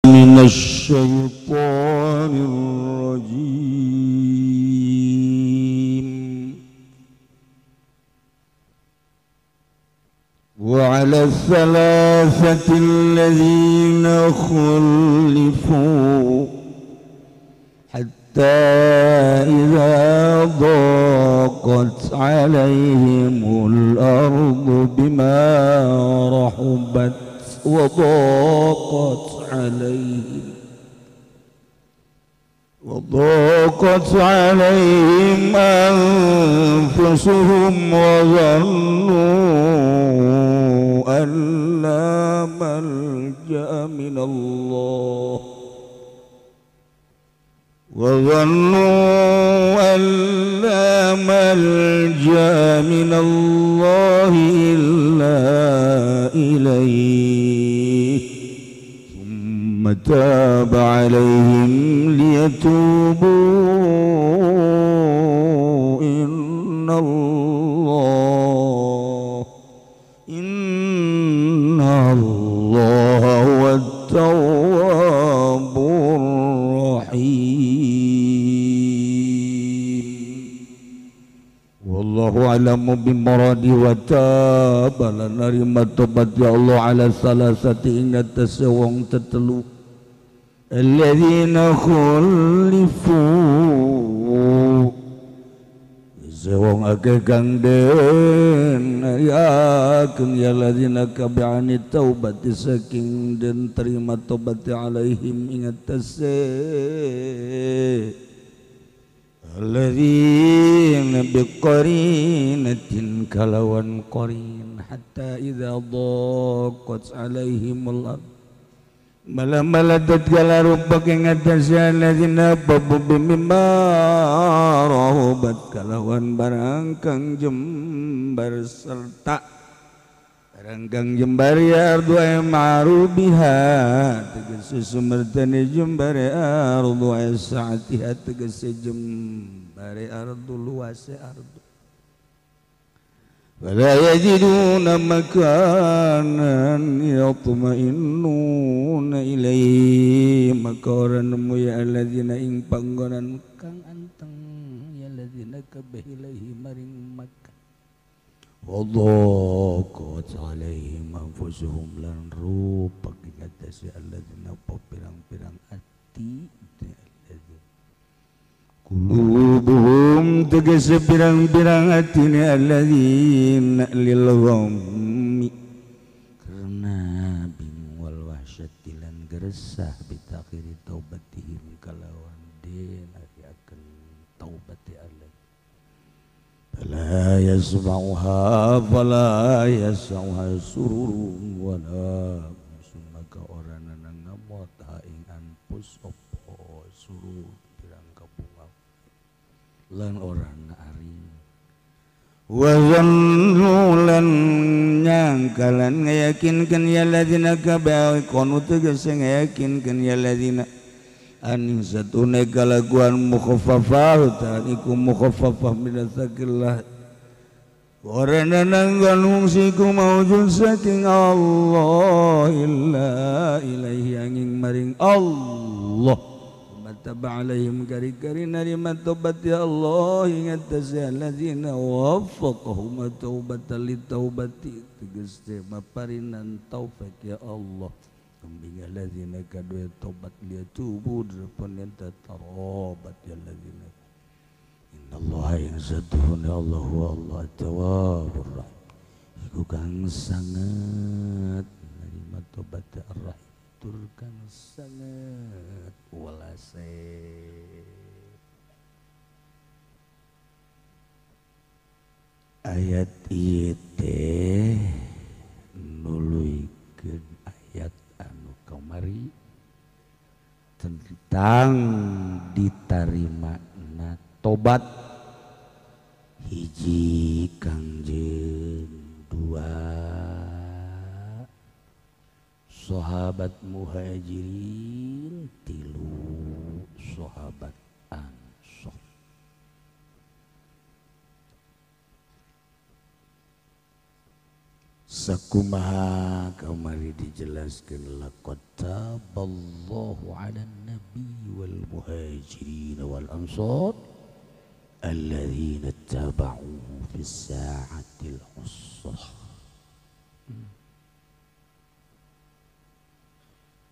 من الشيطان الرجيم. وعلى الثلاثة الذين خلفوا حتى إذا ضاقت عليهم الأرض بما رحبت وضاقت عليهم أنفسهم وظنوا أن لا ملجأ من الله وظنوا أن لا ملجأ من الله إلا إليه ثم تاب عليهم ليتوبوا إن الله هو التواب الرحيم. والله أعلم بمرادي وتاب لنرima tobat ya Allah ala salasati ingat wong tetelu alladzina khulifu sewong akeh kang den yakin ya alladzina kabi'ani taubati saking den terima tobat alaihim ingat tase alladzina biqarinatin kalawan qarin hatta idza daqat alaihimul ard malamaladat gala rubak ingat tase alladzina babu bimma rahubat kalawan barang kang jembar serta barang kang jembar ya ardu ma'rubiha tegese sumertane jembar ardu saatiha tegese jembare ardu luase ardu wala yajiduna makanan yatma'innuna ilaihi maka ora nemu ya alladzina ing panggonan kang anteng ya alladzina kabeh ilaihi maring Makkah wadaqat alaihim anfusuhum lan rupak ingatasi alladzina pirang-pirang ati qulubuhum tegese pirang-pirang atine alladzina lil ghammi karena bingung wal wahsyati lan geresah bitakhiri taubatihim kalawan den akan taubati Allah fala yasma'uha fala yasma'uha sururun wala maka ora nang ngamot ha ing anpus apa surur pirang kabunga lan ora ari wa zannu lan nyangka lan ngayakinkeun ya ladzina kabeh kono tegese ngayakinkeun ya ladzina aning satune kalaguan mukhaffafah ta iku mukhaffafah minasakillah ora nanggon wong siku maujud saking Allah illa ilaihi angin maring Allah mataba alaihim kari-kari narima tobat ya Allah ingat alladzina waffaqahum taubatan litaubati tegese maparinan taufik ya Allah kembing alladzina kadue tobat liyatubu drepon yen tatarobat ya alladzina innallaha yanzatuhu ya Allah wa Allah tawwabur rahim iku kang sanget narima tobat ar-rahim tur kang sanget welase. Ayat ieu teh nuluykeun ayat anu kamari tentang ditarimana tobat hiji Kangjeng dua sahabat muhajirin tilu sahabat ansor. Sakumaha kamari dijelaskeun laqad taballahu 'alan nabi wal muhajirin wal ansar alladzina tabauhu fis sa'atil usrah.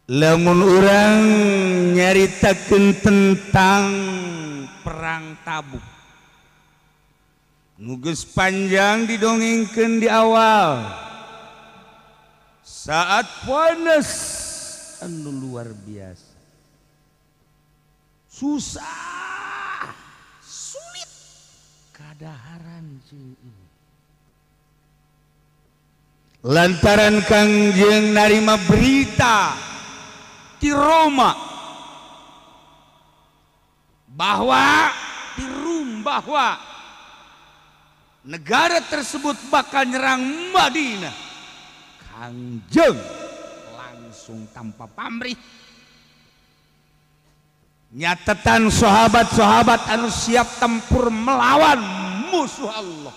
Lamun urang nyaritakeun tentang perang Tabuk nu geus panjang didongengkeun di awal saat panas anu luar biasa, susah, sulit kadaharan jeung ini. Lantaran Kangjeng narima berita di Roma bahwa di Rum bahwa negara tersebut bakal nyerang Madinah, Kangjeng langsung tanpa pamrih nyatetan sahabat-sahabat anu siap tempur melawan musuh Allah.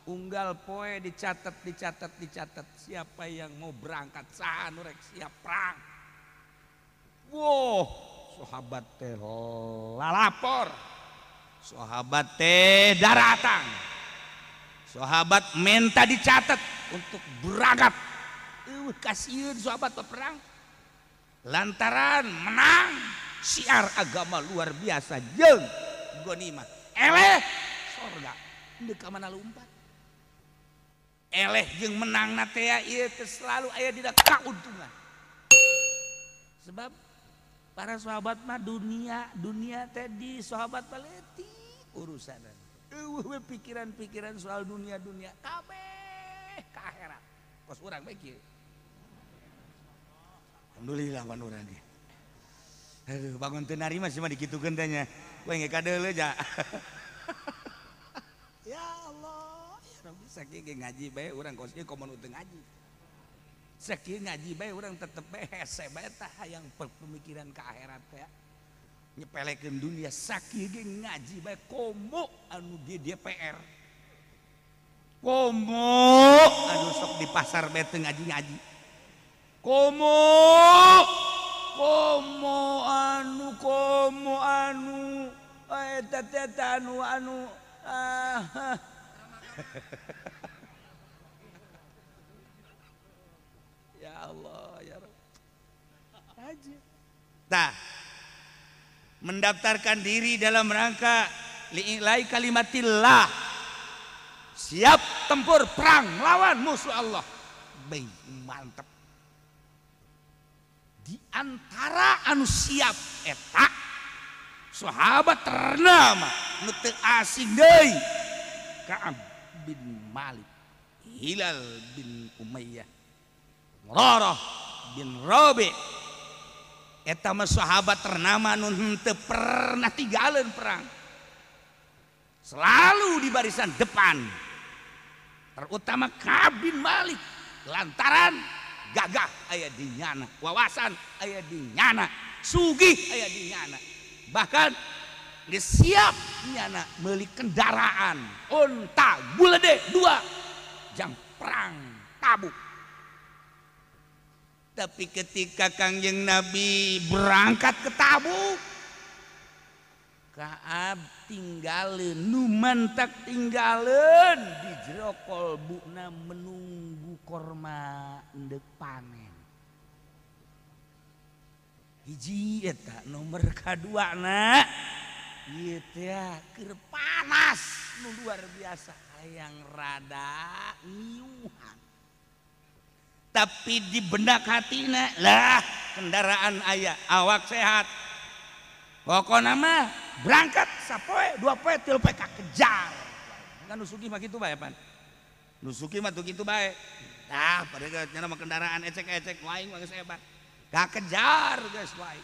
Unggal poe dicatat, dicatat, dicatat siapa yang mau berangkat, saha nu rek siap perang. Wow, sahabat teh lalapor, sahabat teh daratang, sahabat minta dicatat untuk berangkat. Kasihan sahabat berperang lantaran menang siar agama luar biasa jeung ghanimah eleh sorga deuk ka mana lumpat eleh jeung menang na teh ieu teh selalu aya dina kauntungan. Sebab para sahabat mah dunia dunia teh di sahabat paletik urusan. Eueuh we pikiran-pikiran soal dunia-dunia kabeh ka akhirat. Kos urang bae kieu. Alhamdulillah pan urang ge. Aduh bangun teu narima sih mah dikitukeun teh nya. We ge kadeuleu ja. Ya Allah, ya Rabbi sakieu ge ngaji bae urang kos ieu komo nu teu ngaji. Sakieu ngaji bae urang tetep bae hese bae tah hayang pemikiran ka akhirat teh. Nyepelekeun dunia sakieu ge ngaji bae komo anu di DPR. Komo anu sok di pasar bae teu ngaji-ngaji. Komo komo anu komo anu eta teh anu anu ah. Ya Allah ya Rabb. Aja. Tah, mendaftarkan diri dalam rangka li'ilai kalimatillah, siap tempur perang lawan musuh Allah. Baik, mantap. Di antara anu siap eta sahabat ternama nu teu asing deui, Ka'ab bin Malik, Hilal bin Umayyah, Murarah bin Rabi. Eta mah sahabat ternama nu henteu pernah tinggalin perang, selalu di barisan depan, terutama Ka'ab bin Malik lantaran gagah aya di nyana, wawasan aya di nyana, sugih aya di nyana, bahkan geus siap nyana meuli kendaraan onta bulede dua jang perang Tabuk. Tapi ketika Kangjeng Nabi berangkat ke Tabuk, Ka'ab tinggalin, nu mantak tinggalin di jero kolbuna menunggu korma endek panen. Hiji eta nomor kadua na ieu teh keur panas nu luar biasa hayang rada ngiuhan. Tapi di benak hatina lah kendaraan aya, awak sehat. Pokokna mah berangkat sapoe, dua poe, tilu poe kakejar. Kan nu sugih mah kitu bae pan. Nu sugih mah tuh kitu bae. Tah pada nya mah kendaraan ecek-ecek aing mah geus hebat. Kakejar geus wae.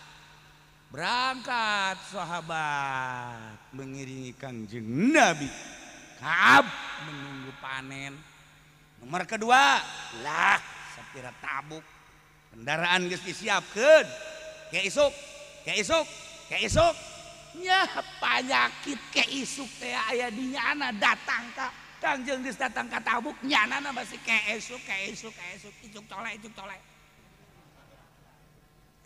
Berangkat sahabat mengiringi Kangjeng Nabi. Ka'ab menunggu panen. Nomor kedua lah sapira Tabuk. Kendaraan geus disiapkeun. Ke isuk, ke isuk, ke isuk. Nya penyakit ke isuk teh aya di nyana datang ka Kangjeng geus datang ka Tabuk nyanana masih keesuk keesuk keesuk icuk toleh icuk toleh.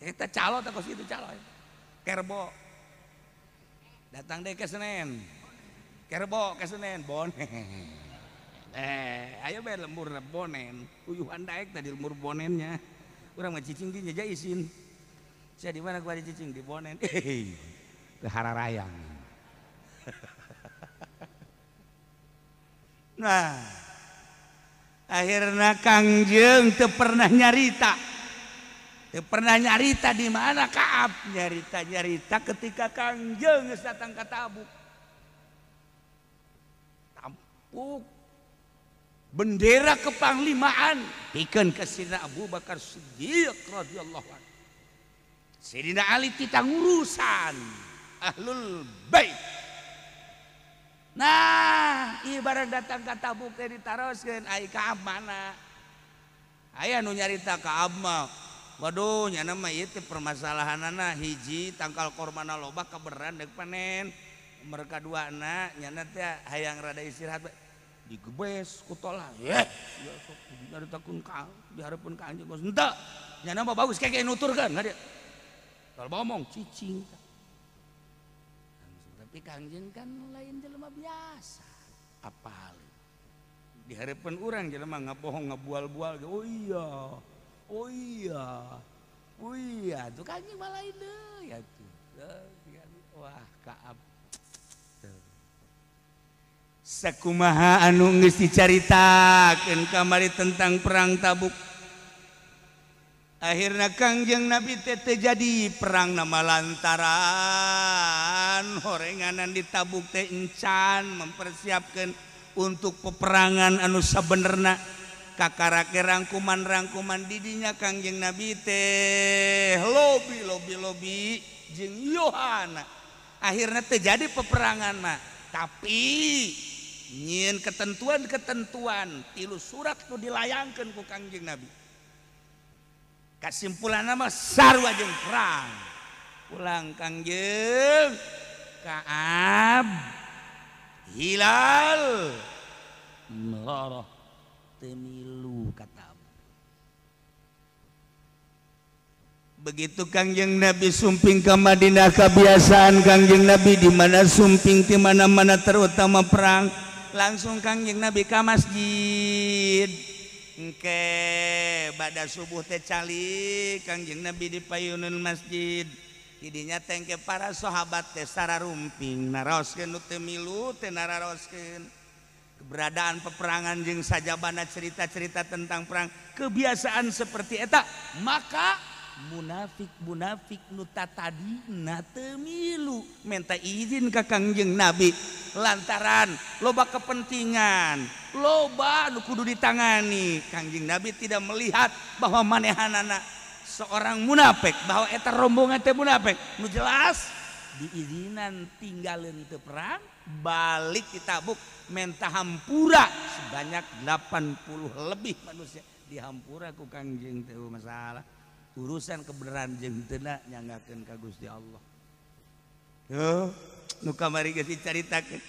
Eta calo teh kos kitu calo. Kerbo. Datang deh ke Senen. Kerbo ke Senen bonen. Ayo bae lembur bonen. Uyuhan daek tadi lembur bonennya. Urang mah cicing di nyaja isin. Saya di mana gua cicing di bonen. Teu hararayang. Nah, akhirna Kangjeng teu pernah nyarita. Teu pernah nyarita di mana Kaab, nyarita-nyarita ketika Kangjeng geus datang ka Tabuk. Tampuk bendera kepanglimaan pikeun ka Sidina Abu Bakar Siddiq radhiyallahu anhu. Sidina Ali titah ngurusan Ahlul Bait. Nah, ibarat datang ka Tabuk teh ditaroskeun ai Kaab mana? Aya nu nyarita Kaab mah. Waduh, nyana mah ieu teh permasalahanana hiji tangkal kormana loba kaberan deuk panen. Mereka duana nyana teh hayang rada istirahat digebes ku tolah. Yeh, ya sok nyaritakeun ka dihareupeun ka anjeun geus henteu. Nyana mah bagus keke nuturkeun ka dieu. Kalau ngomong cicing. Tapi Kangjeng kan lain jelema biasa. Apal. Di harapan urang jelema ngabohong ngabual-bual. Oh iya. Oh iya. Oh iya, tuh Kangjeng mah lain deui atuh. Wah, Kaab. Sakumaha anu geus dicaritakeun kamari tentang perang Tabuk. Akhirna Kangjeng Nabi teh jadi perang nama lantaran horenganan di Tabuk teh encan mempersiapkan untuk peperangan anu sabenerna kakarake rangkuman-rangkuman didinya Kangjeng Nabi teh lobi lobi lobi jeung Yohana. Akhirna teh jadi peperangan mah tapi nyieun ketentuan-ketentuan tilu surat nu dilayangkeun ku Kangjeng Nabi. Kesimpulan nama sarua jeung perang. Pulang Kangjeng Kaab Hilal meloroh temilu kata. Begitu Kangjeng Nabi sumping ke Madinah, kebiasaan Kangjeng Nabi di mana sumping di mana-mana terutama perang, langsung Kangjeng Nabi ke masjid. Engke pada subuh teh calik Kangjeng Nabi di payunan masjid. Didinya tengke para sahabat teh sararumping naroskeun nu teu milu teh nararoskeun keberadaan peperangan jeung sajabana cerita-cerita tentang perang kebiasaan seperti eta maka munafik-munafik nu tatadina teu milu minta izin ka Kangjeng Nabi lantaran loba kepentingan loba nu kudu ditangani. Kangjeng Nabi tidak melihat bahwa manehanana seorang munafik, bahwa eta rombongan teh munafik. Nu jelas diizinan tinggalin teu perang, balik di Tabuk menta hampura sebanyak 80 lebih manusia dihampura ku Kangjeng teu masalah. Urusan kebenaran jeung teu nyanggakeun ka Gusti Allah. Tuh, nu kamari geus dicaritakeun.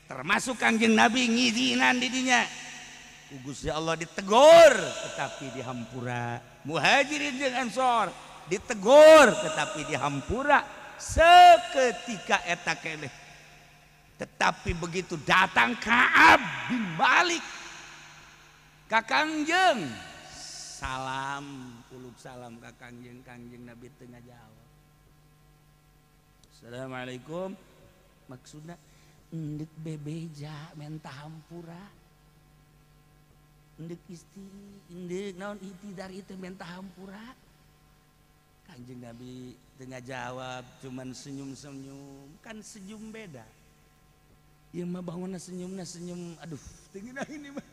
Termasuk Kangjeng Nabi ngizinan di dinya. Ku Gusti Allah ditegur tetapi dihampura. Muhajirin jeung Ansor ditegur tetapi dihampura seketika eta keneh. Tetapi begitu datang Ka'ab bin Malik ka Kangjeng, salam uluk salam ka Kangjeng, Kangjeng Nabi teu ngajawab. Assalamualaikum. Maksudna endek bebeja menta hampura. Endek isti endek naon itidar itu menta hampura. Kangjeng Nabi teu ngajawab, cuman senyum-senyum. Kan senyum beda. Ieu mah bangunna senyumna senyum aduh teu ngeunah ini mah.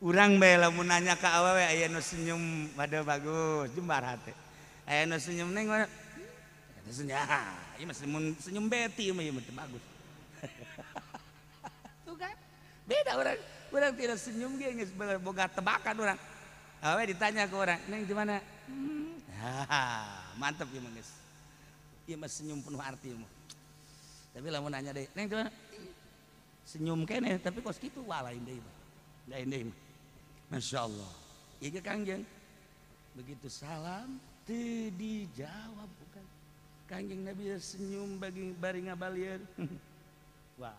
Urang bae lamun nanya ka awewe aya nu senyum waduh bagus jembar hate. Aya nu senyum neng mana? Eta senyum. Ieu mah senyum beti mah ieu mah bagus. Tuh kan? Beda orang. Orang tidak senyum ge geus boga tebakan urang. Awewe ditanya ke orang, "Neng di mana?" Mantep ieu mah geus. Ieu mah senyum penuh arti mah. Tapi lamun nanya deui, "Neng di mana?" Senyum keneh tapi kos kitu wah lain deui mah. Lain deui mah. Masya Allah. Ieu Kangjeng. Begitu salam teu dijawab bukan. Kangjeng Nabi senyum bagi bari ngabalieur. Wah.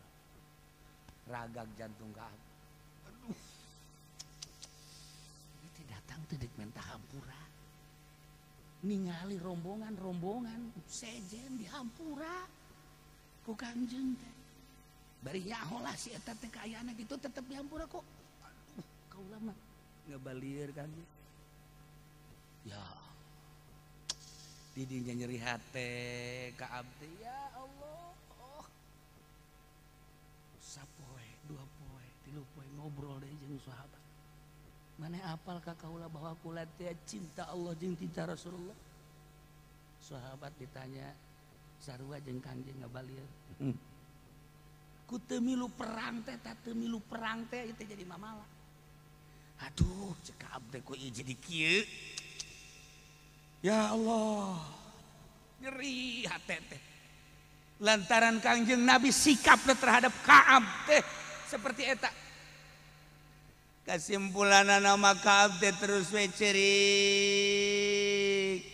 Ragag jantung ka. Aduh. Itu datang teh dek minta hampura. Ningali rombongan-rombongan sejen dihampura ku Kangjeng teh. Bari nyaho lah si eta teh kaayana gitu tetep dihampura kok. Aduh, kaula mah ngabalieur Kangjeng. Ya. Didinya nyeri hate ka abdi ya Allah. Oh. Sapoe, dua poe, tilu poe ngobrol deui jeung sahabat. Maneh apal ka kaula bahwa kula teh cinta Allah jeung cinta Rasulullah. Sahabat ditanya sarua jeung Kangjeng ngabalieur. Ku teu milu perang teh, ta teu milu perang teh ieu teh jadi mamala. Aduh, cek abdi ku ieu jadi kieu. Ya Allah, nyeri hate teh. Lantaran Kangjeng Nabi sikapnya terhadap Ka'ab teh seperti eta. Kesimpulan nama Ka'ab teh terus we cerik,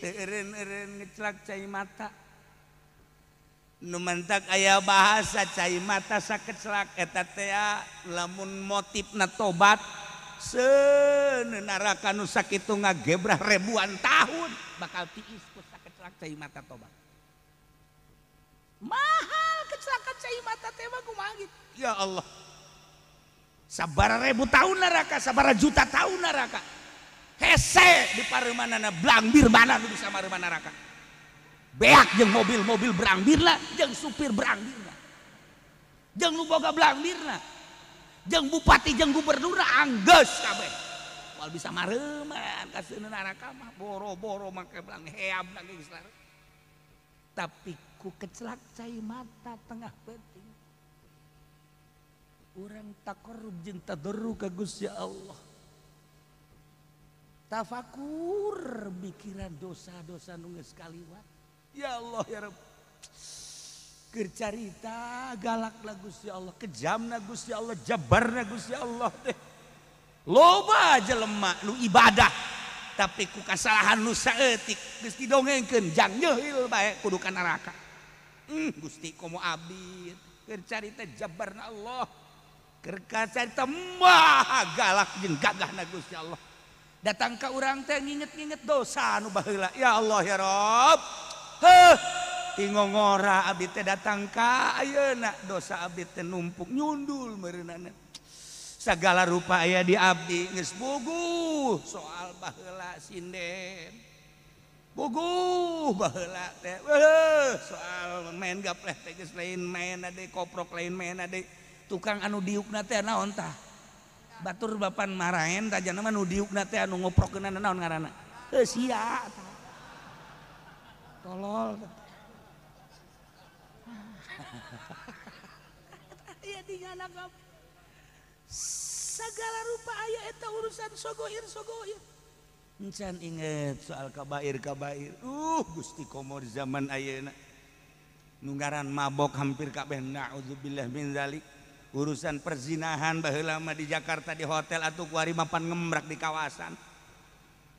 teu eureun-eureun ngeclak cai mata. Nu mentak aya bahasa cai mata sakeclak eta teh lamun motifna tobat seuneu neraka nu sakitu ngagebrah ribuan tahun bakal tiis ku sakeclak cai mata tobat. Mahal kecelakaan cai mata teh mah kumaha gitu. Ya Allah. Sabara ribu tahun neraka, sabara juta tahun neraka. Hese di pareumanana blangbir mana nu bisa mareuman neraka. Beak jeung mobil-mobil berangbirna, jeung supir berangbirna. Jeung nu boga belangbirna. Jeung bupati jeung gubernurna anggeus kabeh. Moal bisa mareuman ka seuneu neraka mah boro-boro make belang heabna ge geus larang. Tapi ku kecelak cai mata tengah peuting. Urang taqarrub jeung tadarru ka Gusti Allah. Tafakur mikiran dosa-dosa nu geus kaliwat. Ya Allah ya Rabb. Keur carita galakna Gusti Allah, kejamna Gusti Allah, jabarna Gusti Allah teh. Loba jelema nu ibadah tapi ku kasalahan nu saeutik geus didongengkeun jang nyeuhil bae kudu ka neraka. Gusti komo abdi keur carita jabarna Allah. Keur carita maha galak jeung gagahna Gusti Allah. Datang ka urang teh nginget-nginget dosa nu baheula. Ya Allah ya Rabb. Heuh, tingongora abdi teh datang ka ayeuna dosa abdi teh numpuk nyundul meureunana. Sagala rupa aya di abdi geus buguh soal baheula sinden. Buguh baheula teh heuh soal main gapleh teh geus lain main deui koprok lain main deui. Tukang anu diukna teh naon tah? Batur bapan maraen tajana mah nu diukna teh anu ngoprokeunana naon ngaranna? Heuh sia tah. Tolol. Ieu dingana kabeh. Segala rupa aya eta urusan sogohir sogohir. Encan inget soal kabair kabair. Gusti komo di zaman ayeuna. Nu ngaran mabok hampir kabeh naudzubillah min zalik. Urusan perzinahan baheula mah di Jakarta di hotel atuh kuari mapan ngemrak di kawasan.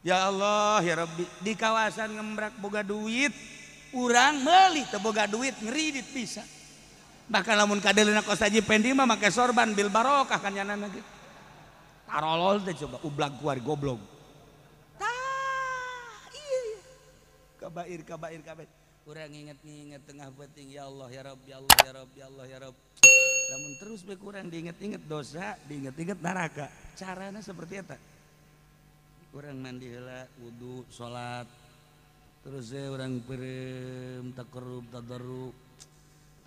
Ya Allah ya Rabbi, di kawasan ngemrak boga duit, urang meuli teu boga duit ngeridit bisa. Bahkan lamun kadeleuna kos Haji Pendi mah make sorban bil barokah kan nyanana ge. Tarolol teh coba ublag kuari goblok. Tah, iya. Kabair kabair kabair. Urang inget-inget tengah peuting ya Allah ya Rabb ya Allah ya Rabb ya Allah ya Rabb. Lamun terus bae kurang diinget-inget dosa, diinget-inget neraka. Carana seperti eta. Urang mandi heula, wudu, salat. Terus saya urang peureum, taqarrub, tadarru.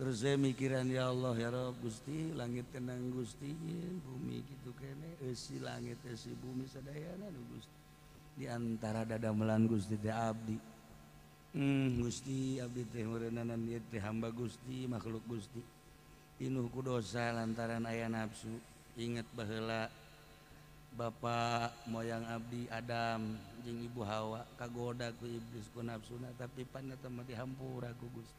Terus saya mikiran ya Allah ya Rabb Gusti, langit tenang Gusti, bumi kitu keneh, eusi langit eusi bumi sadayana nu Gusti. Di antara dadamelan Gusti teh abdi. Gusti abdi teh meureunana ieu teh hamba Gusti, makhluk Gusti. Pinuh ku dosa lantaran aya nafsu. Inget baheula bapak moyang abdi Adam jeung ibu Hawa kagoda ku iblis ku nafsuna tapi pan eta mah dihampura ku Gusti.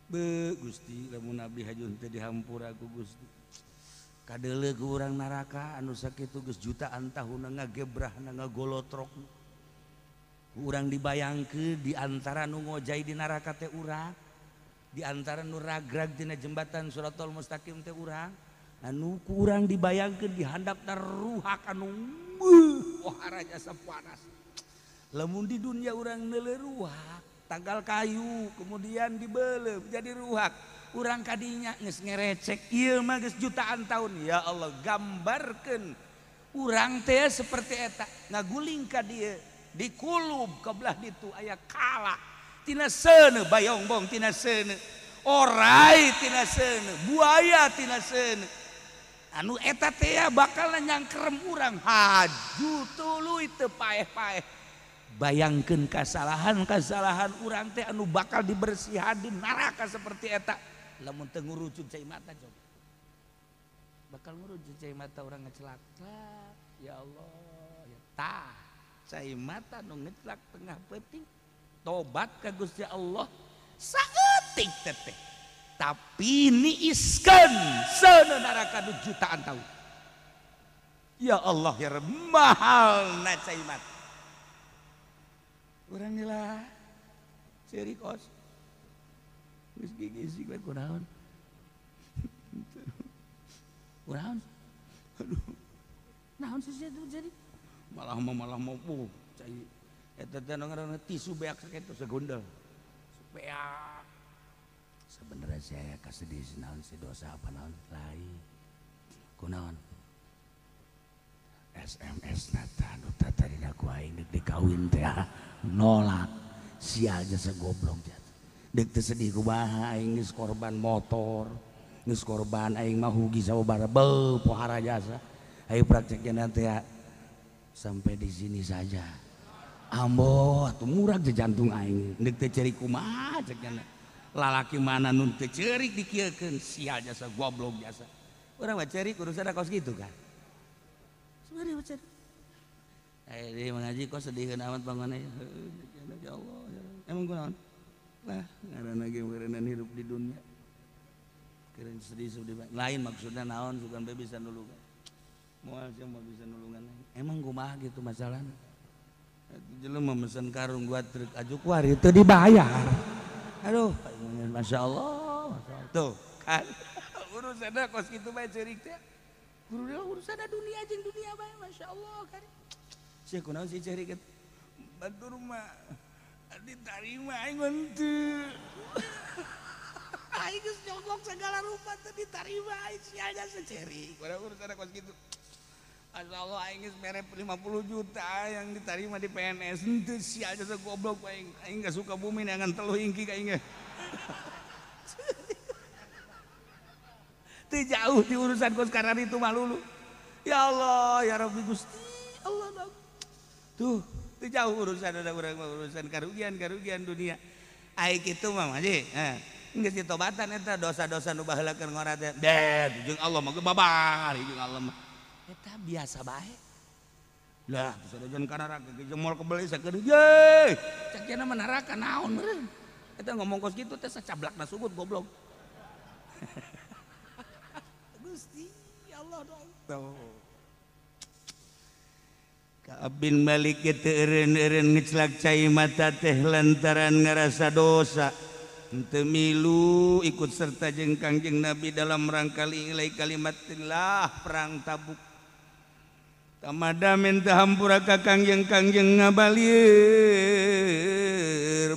Be Gusti lamun abdi hajun teh dihampura ku Gusti. Kadeuleu ku urang neraka anu sakitu geus jutaan tahun ngagebrahna ngagolotrok. Urang dibayangkeun di antara nu ngojay di neraka teh urang, di antara nu ragrag dina jembatan Shirathal Mustaqim teh urang, anu ku urang dibayangkeun di handapna ruhak anu wah jasa panas. Lamun di dunia urang neuleuh ruhak, tanggal kayu kemudian dibelem jadi ruhak. Urang kadinya geus ngerecek ieu mah geus jutaan tahun. Ya Allah, gambarkeun urang teh seperti eta ngaguling ka dieu dikulub ka belah ditu aya kala tina seuneu bayongbong tina seuneu orai tina seuneu buaya tina seuneu anu eta teh bakal nyangkerem urang haju tuluy teu paeh-paeh. Bayangkeun kasalahan-kasalahan urang teh anu bakal dibersihan di neraka seperti eta. Lamun teu ngurucut cai mata coba. Bakal ngurucut cai mata urang ngecelak. Ya Allah, ya tah cai mata nu ngecelak tengah peuting tobat ka Gusti Allah saeutik teteh. Tapi niiskeun seuneu neraka nu jutaan tahun. Ya Allah ya Rabb, mahalna cai mata. Urang nila ceri kos geus gigisik we kunaon kunaon aduh naon sih itu jadi malah mau cai eta teh ngaranna tisu beak sakitu segondel beak. Sebenarnya saya kasedih naon si dosa apa naon lain kunaon SMS nata nu tadina ku aing deuk dikawin teh nolak sia jasa goblok jatuh deuk teu sedih kumaha aing geus korban motor geus korban aing mah hugi sababaraha beuh pohara jasa ayo praktekna teh sampai di sini saja ambo atuh murag je jantung aing deuk teu ceurik kumaha cek nya lalaki mana nu teu ceurik dikieukeun sia jasa goblok jasa urang mah ceurik urusan kos kitu kan. Eh, mengaji kok sedih amat bangunnya. Ya Allah, emang kunaon? Lah, ngaranna ge meureunnan hidup di dunia. Keren sedih-sedih lain maksudnya naon sugan bae bisa nulungan. Moal sia moal bisa nulungan. Emang kumaha gitu masalahna? Jelema mesen karung gua truk aju kuari teu dibayar. Aduh, masyaallah. Tuh, kan urusanna kos kitu bae ceurik teh. Guru urusan dunia jeung dunia bae masyaallah kan. Sia kunaon sih ceurik batur mah diterima aing henteu. Aing geus nyogok segala rupa teu diterima aing sia jasa ceurik. Urang urusan kos kitu. Masyaallah aing geus mere 50 juta yang diterima di PNS henteu sia jasa goblok aing. Aing gak suka bumi neangan teluh ingki ka aing ge. Teu jauh di urusan kos karena itu malulu. Ya Allah, ya Rabbi Gusti, Allah. Tuh, teu jauh urusan ada urang urusan karugian dunia. Ai kitu mah haji, heh. Geus ditobatan eta dosa-dosa nu baheula keur ngora teh. Deh, jeung Allah mah babar jeung Allah mah. Eta biasa bae. Lah, sanajan ka neraka jeung moal kebeli sakeun. Ye, cek cenah mah neraka naon meureun. Eta ngomong kos kitu teh sacablakna sugut goblok. Gusti Allah dong. Tuh. Ka'ab bin Malik teu eureun-eureun ngecelak cai mata teh lantaran ngarasa dosa. Henteu milu ikut serta jeung Kangjeng Nabi dalam rangka li'ilai kalimatillah perang Tabuk. Tamada minta hampura ka Kangjeng ngabalir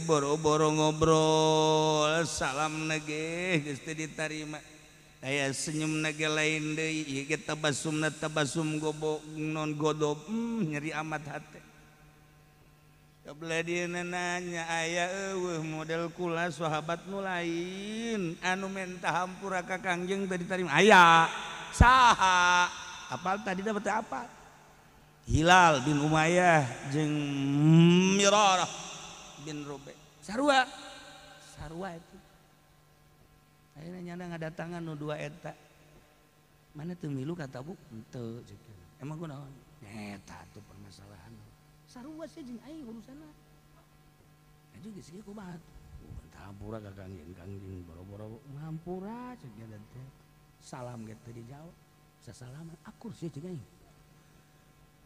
boro-boro ngobrol salam nage geus teu ditarima. Aya senyum nage lain deui ieu ge tabasumna tabasum gobo non godob nyeri amat hate. Kabelah dia nanya aya eueuh model kula sahabat nu lain anu menta hampura ka Kangjeng teu ditarima aya saha apal tadi dapat apa Hilal bin Umayyah jeung Mirarah bin Rubai sarua sarua itu. Ayeuna nyana ngadatangan nu dua eta. Mana teu milu ka Tabuk? Henteu ceuk. Emang kunaon? Eta tuh permasalahan. Sarua sih jeung aing urusanna. Aju geus kieu kumaha? Hampura ka Kangjeng, Kangjeng boro-boro ngampura cek teh. Salam ge teu dijawab. Sasalaman akur sih cek aing.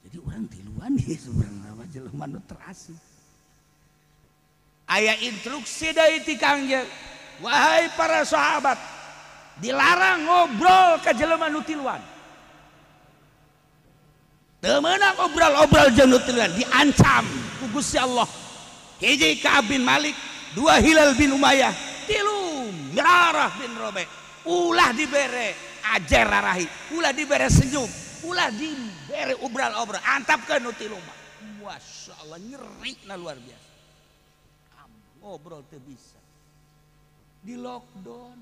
Jadi urang tiluan ieu sebenarnya mah jelema nu terasing. Aya instruksi dari ti Kangjeng, wahai para sahabat, dilarang ngobrol ka jelema nu tiluan. Teu meunang obrol-obrol jeung nu tiluan, diancam ku Gusti Allah. Hiji Ka'ab bin Malik, dua Hilal bin Umayyah, tilu Mirarah bin Rabi. Ulah dibere ajer rarahi, ulah dibere senyum, ulah dibere obral-obral, antapkeun nu tilu mah. Masya Allah, nyeri na luar biasa. Ngobrol teu bisa. Di lockdown.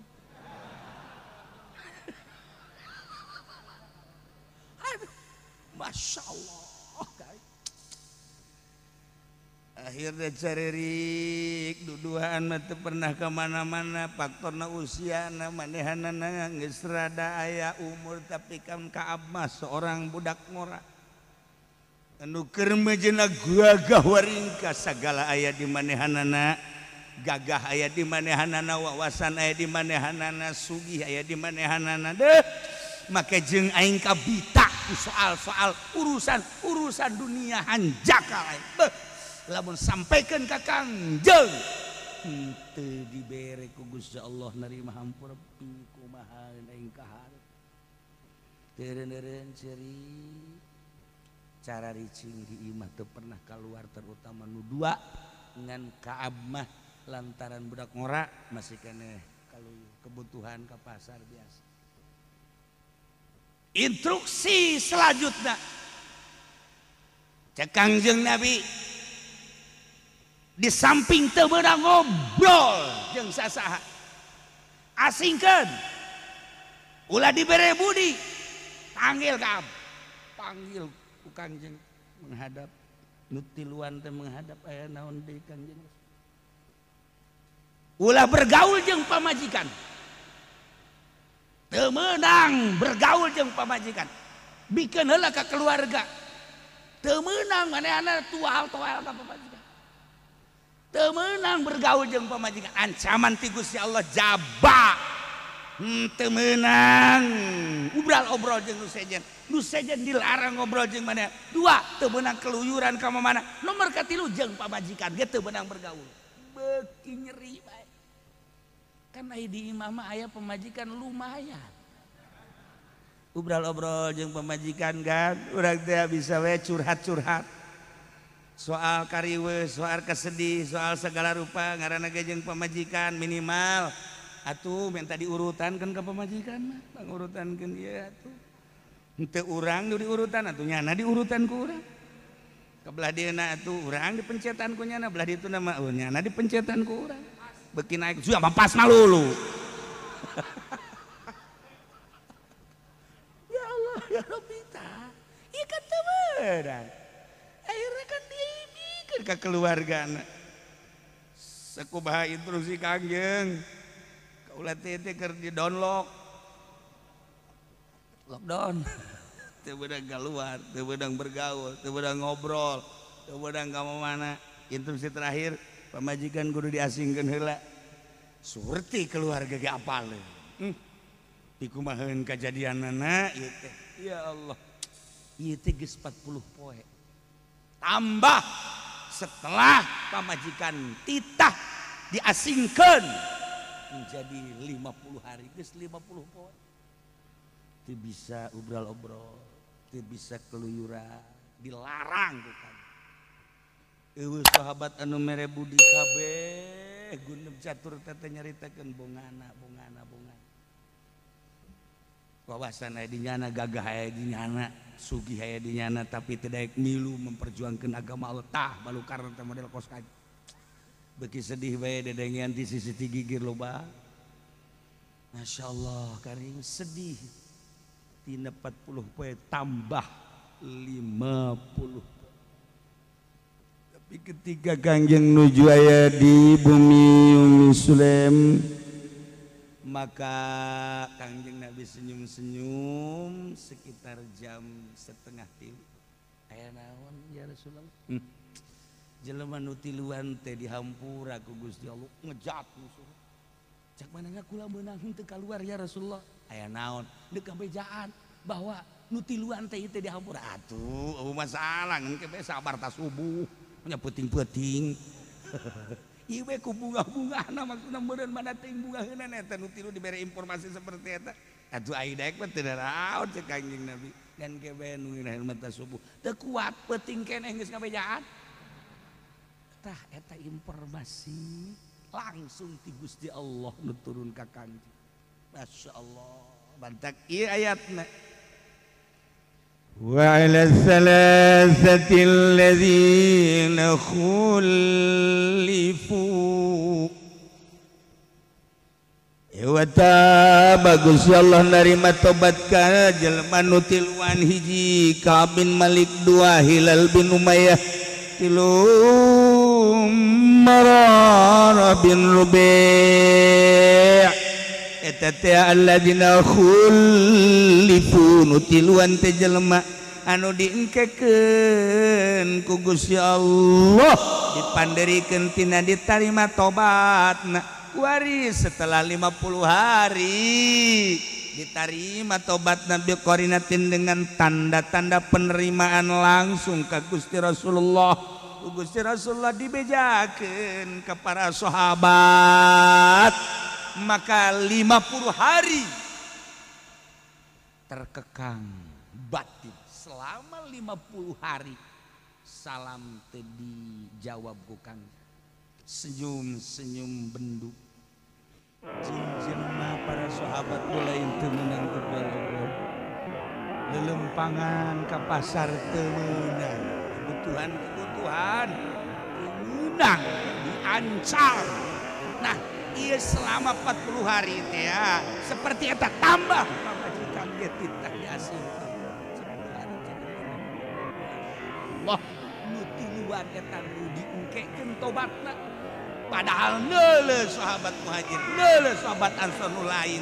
Aduh, Masya Allah. Akhirnya caririk duduhan mah teu pernah ka mana-mana, faktorna usiana manehanana geus rada aya umur, tapi kan Ka'ab mah seorang budak ngora anu keur mejeuna gagah waringka, sagala aya di manehanana, gagah aya di manehanana, wawasan aya di manehanana, sugih aya di manehanana deh. Make jeung aing kabita ku soal-soal urusan-urusan dunia hanjakal aing. Beuh, lamun sampaikan ka Kangjeng henteu dibere ku Gusti Allah narima hampura kumaha aing kaharep. Teureun-eureun ceurik cara ricing di imah teu pernah keluar, terutama nu dua ngan Ka'ab mah lantaran budak ngora masih keneh kalau kebutuhan ke pasar biasa. Instruksi selanjutnya cek Kangjeng Nabi, di samping teu meunang ngobrol jeung sasaha, asingkeun, ulah dibere budi, panggil Ka'ab, panggil ku Kangjeng menghadap, nu tiluan teh menghadap aya naon deui Kangjeng. Ulah bergaul jeung pamajikan, teu meunang bergaul jeung pamajikan, bikeun heula ka keluarga, teu meunang manehna tual-tual ka pamajikan, teu meunang bergaul jeung pamajikan, ancaman ti Gusti Allah jaba. Teu meunang obral-obrol jeung nu sejen, nu sejen dilarang ngobrol jeung manehna. Dua, teu meunang keluyuran ka mana. Nomor katilu jeung pamajikan ge teu meunang bergaul. Beuki nyeri bae. Kan aya di imah mah aya pamajikan lumayan. Obral-obrol jeung pamajikan kan, urang teh bisa we curhat-curhat. Soal kariweuh, soal kesedih, soal segala rupa ngaranna ge jeung pamajikan minimal atuh minta diurutan kan ka pamajikan mah, pangurutankeun ieu atuh. Henteu urang nu diurutan atuh nyana diurutan ku urang. Ka belah dieuna atuh urang dipencetan ku nyana, belah dituna mah oh nyana dipencetan ku urang. Beuki naik sudah mah pas malulu. Ya Allah ya Rabbi ta. Ieu kan teu meunang. Akhirnya kan dibikeun ka keluargana. Sakumaha instruksi Kangjeng. Kaula teh keur di download. Lockdown. Teu beunang keluar, teu beunang bergaul, teu beunang ngobrol, teu beunang ka mana. Instruksi terakhir pamajikan kudu diasingkeun heula. Surti keluarga ge apaleun. Dikumaheun kajadianana ieu teh. Ya Allah. Ieu teh geus 40 poe. Tambah setelah pamajikan titah diasingkeun menjadi 50 hari, geus 50 poe. Teu bisa obral-obrol, teu bisa keluyuran, dilarang ku kan. Eueuh sahabat anu mere budi kabeh guneb catur teh nyaritakeun bongana bongana bongana. Wawasan aya di nyana, gagah aya di nyana, sugih aya di nyana, tapi teu daek milu memperjuangkeun agama Allah. Tah balukarna teh model kos kaki. Beuki sedih bae dedengean ti sisi ti gigir loba. Masya Allah karing sedih. Tina 40 poe tambah 50. Tapi ketika Kangjeng nuju aya di bumi Umi Sulaim, maka Kangjeng Nabi senyum-senyum sekitar jam 2:30. Aya naon ya Rasulullah? Jelema nu tiluan teh dihampura ku Gusti Allah ngejat musuh. Cak manehna kula meunang henteu kaluar ya Rasulullah. Aya naon? Deuk kabejaan bahwa nu tiluan teh ieu teh dihampura. Atuh, eueuh masalah engke bae sabar ta subuh. Nya peuting-peuting. Ieu we ku bunga-bungahna maksudna meureun mana teuing bungaheuna eta nu tilu dibere informasi seperti eta. Atuh ai daek mah teu naraon cek Kangjeng Nabi. Dan ke bae nu ngeunaheun mata subuh. Teu kuat peuting keneh geus ngabejaan. Tah eta informasi langsung ti Gusti Allah nu turun ka Kangjeng. Masya Allah, bantak ieu ayatna. Wa 'ala thalathati alladzina khulifu. Wa taba Gusti Allah narima tobat ka jelema nu tiluan hiji Ka'ab bin Malik dua Hilal bin Umayyah tilu Marara bin Rubi' eta teh alladzina khulifu nu tiluan teh jelema anu diengkekeun ku Gusti Allah dipanderikeun tina ditarima tobatna waris setelah 50 hari ditarima tobat Nabi qarinatin dengan tanda-tanda penerimaan langsung ke Gusti Rasulullah. Gusti Rasulullah dibejakeun ke para sahabat maka 50 hari terkekang batin selama 50 hari salam teu dijawab ku Kang senyum-senyum bendu jelema para sahabat mulai teu meunang goblok lelempangan ka pasar teu meunang kebutuhan-kebutuhan teu meunang diancam. Nah ieu selama 40 hari teh ya seperti eta tambah pamajikan ge titah diasingkeun Allah nu tiluan eta nu diengkekeun tobatna padahal neuleuh sahabat muhajir neuleuh sahabat ansor nu lain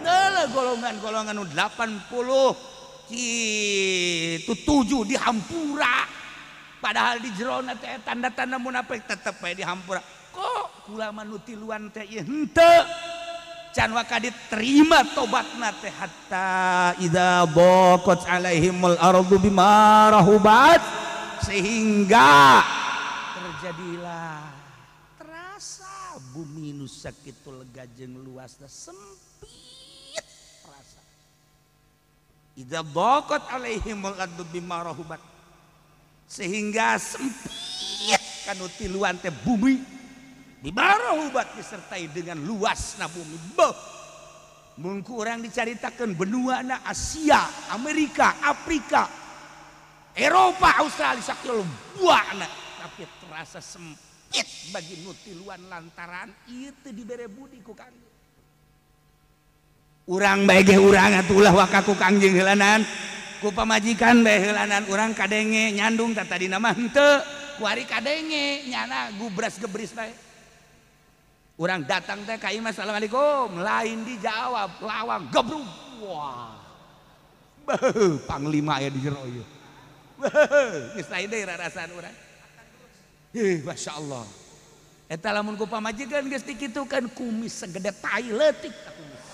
neuleuh golongan-golongan nu 80 kitu 7 dihampura padahal di jerona teh tanda-tanda munafik tetep bae dihampura kok kula mah nu tiluan teh ieu henteu can waka diterima tobatna teh hatta idza baqat alaihimul ardu bima rahubat sehingga terjadilah terasa bumi nu sakitu lega jeung luasna sempit terasa idza baqat alaihimul ardu bima rahubat sehingga sempit kanu tiluan teh bumi bima rahubat disertai dengan luasna bumi. Beuh mun ku urang dicaritakeun benuana Asia, Amerika, Afrika, Eropa, Australia sakieu buana tapi terasa sempit bagi nu tiluan lantaran ieu teu dibere budi ku Kangjeng. Urang bae ge urang atuh ulah waka ku Kangjeng heulanan ku pamajikan bae heulanan urang kadenge nyandung tah tadina mah henteu kuari kadenge nyana gubras gebris bae. Urang datang teh ka imah assalamualaikum lain dijawab lawang gebrug wah beuh panglima aya di jero ieu. Geus lain deui rarasaan urang. Heuh masyaallah. Eta lamun ku pamajikan geus dikitukeun kumis segede tai leutik ta kumis.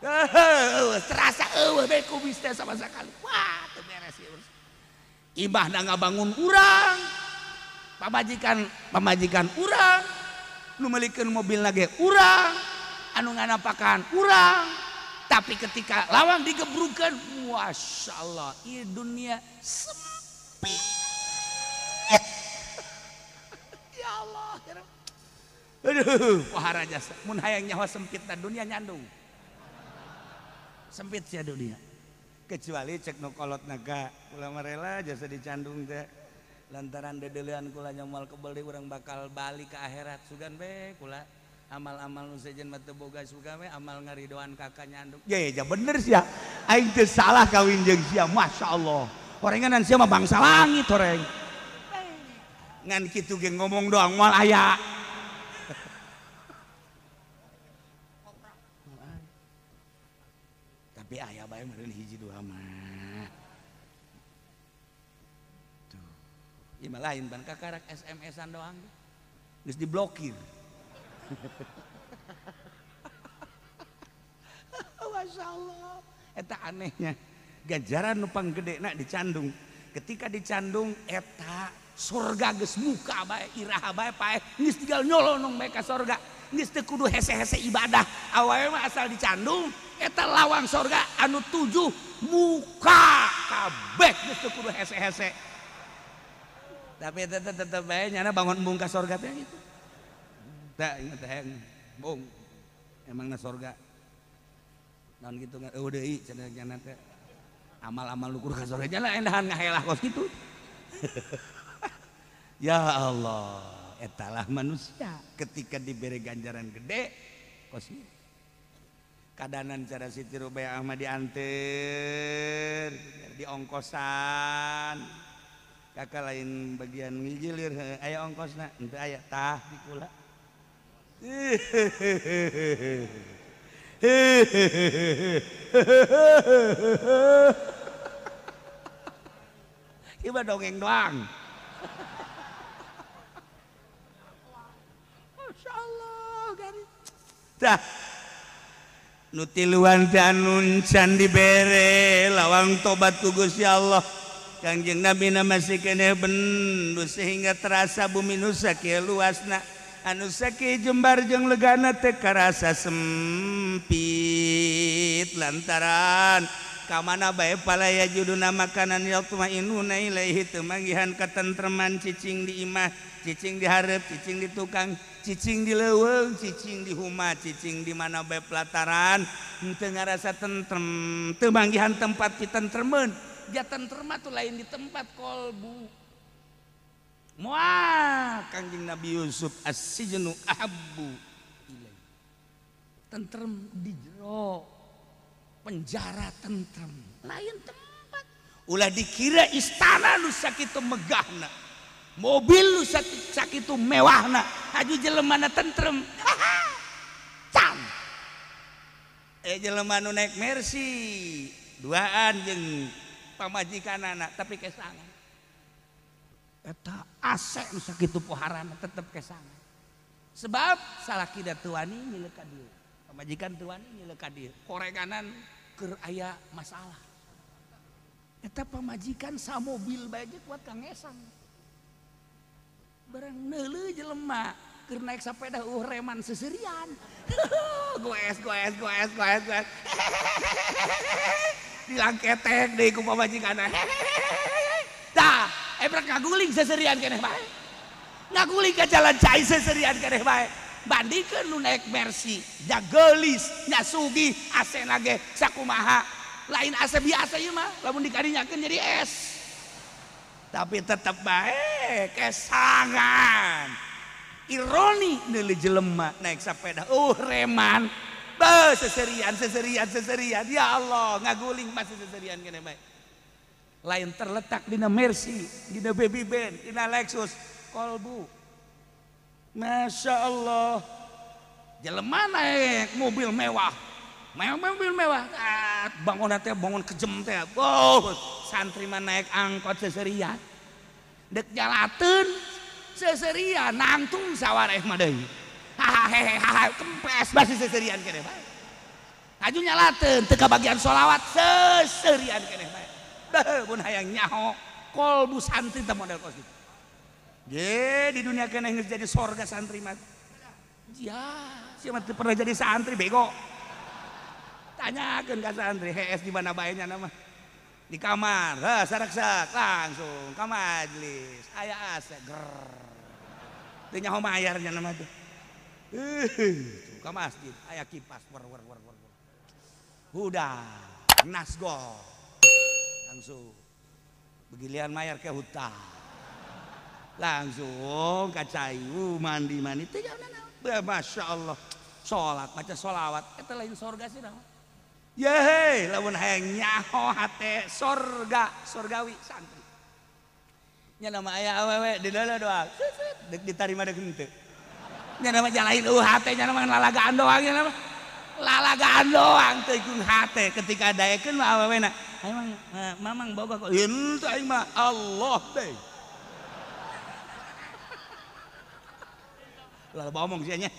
Heuh terasa eueuh bae kumis teh sama sakali. Wah teu beres ieu. Imahna ngabangun urang. Pamajikan urang. Nu meulikeun mobilna ge urang, anu nganapakan urang. Tapi ketika lawang digebrukeun, masyaallah, ieu dunia sempit. Ya Allah, ya Rabb. Aduh, pohara jasa. Mun hayang nyawa sempit na dunia nyandung. Sempit sia dunia. Kecuali cek nu kolot naga, ulah rela jasa dicandung teh. Lantaran dedelean kula nyamal kebel deui urang bakal balik ke akhirat sugan be kula amal-amal nu sejen mah teu boga sugan we amal ngaridoan kakak nyandung. Ye ja bener sia. Aing teu salah kawin jeung sia, masyaallah. Horenganan sia mah bangsa langit horeng. Ngan kitu ge ngomong doang moal aya. Tapi aya bae meureun hiji dua mah. Ieu mah lain ban kakarak SMS-an doang. Geus diblokir. Masya Allah. Eta anehnya. Ganjaran nu panggedena dicandung. Ketika dicandung eta surga geus muka bae, iraha bae paeh, geus tinggal nyolonong bae ka sorga. Geus teu kudu hese-hese ibadah. Awewe mah asal dicandung eta lawang sorga anu 7 muka kabeh geus teu kudu hese-hese. Tapi eta tetep bae nyana bangun embung ka sorga teh gitu. Tah inget teh embung. Emangna sorga. Naon kitu eueuh deui cenah nyana teh. Amal-amal lukur ka sorga nyana endahan ngahelah kos kitu. Ya Allah, etalah manusia ketika diberi ganjaran gede kos kitu. Kadanan cara Siti Rubaiyah mah dianter, diongkosan. Kakak lain bagian ngijilir, aya ongkosna, henteu aya tah di kula. Ieu mah dongeng doang. Masya Allah, garis. Tah. Nu tiluan teh anu can dibere lawang tobat ku Gusti Allah. Kangjeng Nabi na masih keneh bendu sehingga terasa bumi nu sakieu luasna, anu sakieu jembar jeung legana teh karasa sempit lantaran kamana bae palaya juduna makanan yatmainuna ilaihi teu manggihan katentreman cicing di imah, cicing di hareup, cicing di tukang, cicing di leuweung, cicing di huma, cicing di mana bae pelataran henteu ngarasa tentrem, teu manggihan tempat pitentremeun. Ja tentrem mah tuh lain di tempat kolbu. Moal Kangjeng Nabi Yusuf as-sijnu ahabbu ilaihi. Tentrem di jero penjara tentrem, lain tempat. Ulah dikira istana nu sakitu megahna, mobil nu sakitu mewahna, aju jelemana tentrem. Can. Jelema nu naik Mercy, duaan jeung pamajikanana tapi kesangan. Eta AC nu sakitu poharana tetep kesangan. Sebab salakida teu wani mileuk ka dieu. Pamajikan teu wani mileuk ka dieu. Koreganan keur aya masalah. Eta pamajikan samobil bae ge kuat ka ngesang. Barang neuleuh jelema keur naik sepeda reman seserian. Goes goes goes goes goes. Dilangketek deui ku pamajikanna. Tah, ebrek ngaguling seserian keneh bae. Ngaguling ka jalan cai seserian keneh bae. Bandingkeun nu naik Mercy, nya geulis, nya sugih, AC-na ge sakumaha. Lain AC biasa ieu mah, lamun dikarinyakeun jadi es. Tapi tetep bae kesangan. Ironi neuleuh jelema naik sepeda, reman. Beuh, seserian, seserian, seserian. Ya Allah, ngaguling masih seserian keneh bae. Lain terletak dina Mercy, dina Baby Band, dina Lexus, kolbu. Masya Allah. Jelema naik mobil mewah. Mobil mewah. Bangun teh bangun kejem teh. Oh, santri mah naik angkot seserian. Dek jalateun seserian nangtung sawareh mah deui. Hahaha kempes masih seserian keneh bae. Aju nyalateun teu kabagian sholawat seserian keneh bae. Beuh mun hayang nyaho kolbu santri teh model kos kitu. Ge di dunia keneh geus jadi sorga santri mah. Ya, sia mah teu pernah jadi santri bego. Tanyakeun ka santri hees di mana bae nya mah. Di kamar, heh saraksak langsung ka majelis. Aya AC ger. Teu nyaho mayar nya mah teh. Ka masjid aya kipas wer wer wer wer. Udah, nasgo. Langsung begilian mayar ke hutan. Langsung ka cai mandi-mandi teh jauh. Masya Allah. Salat baca sholawat eta lain sorga sih naon. Yehe, lamun hayang nyaho hate sorga, sorgawi santri. Nya nama aya awewe di dalam doang. Dek ditarima dek henteu. Nya nama jalain hate nya nama lalagaan doang nya nama. Lalagaan doang teu ikun hate ketika daekeun mah awewena. Aing mah mamang boga kok henteu aing mah Allah teh. Ulah loba omong sia nya.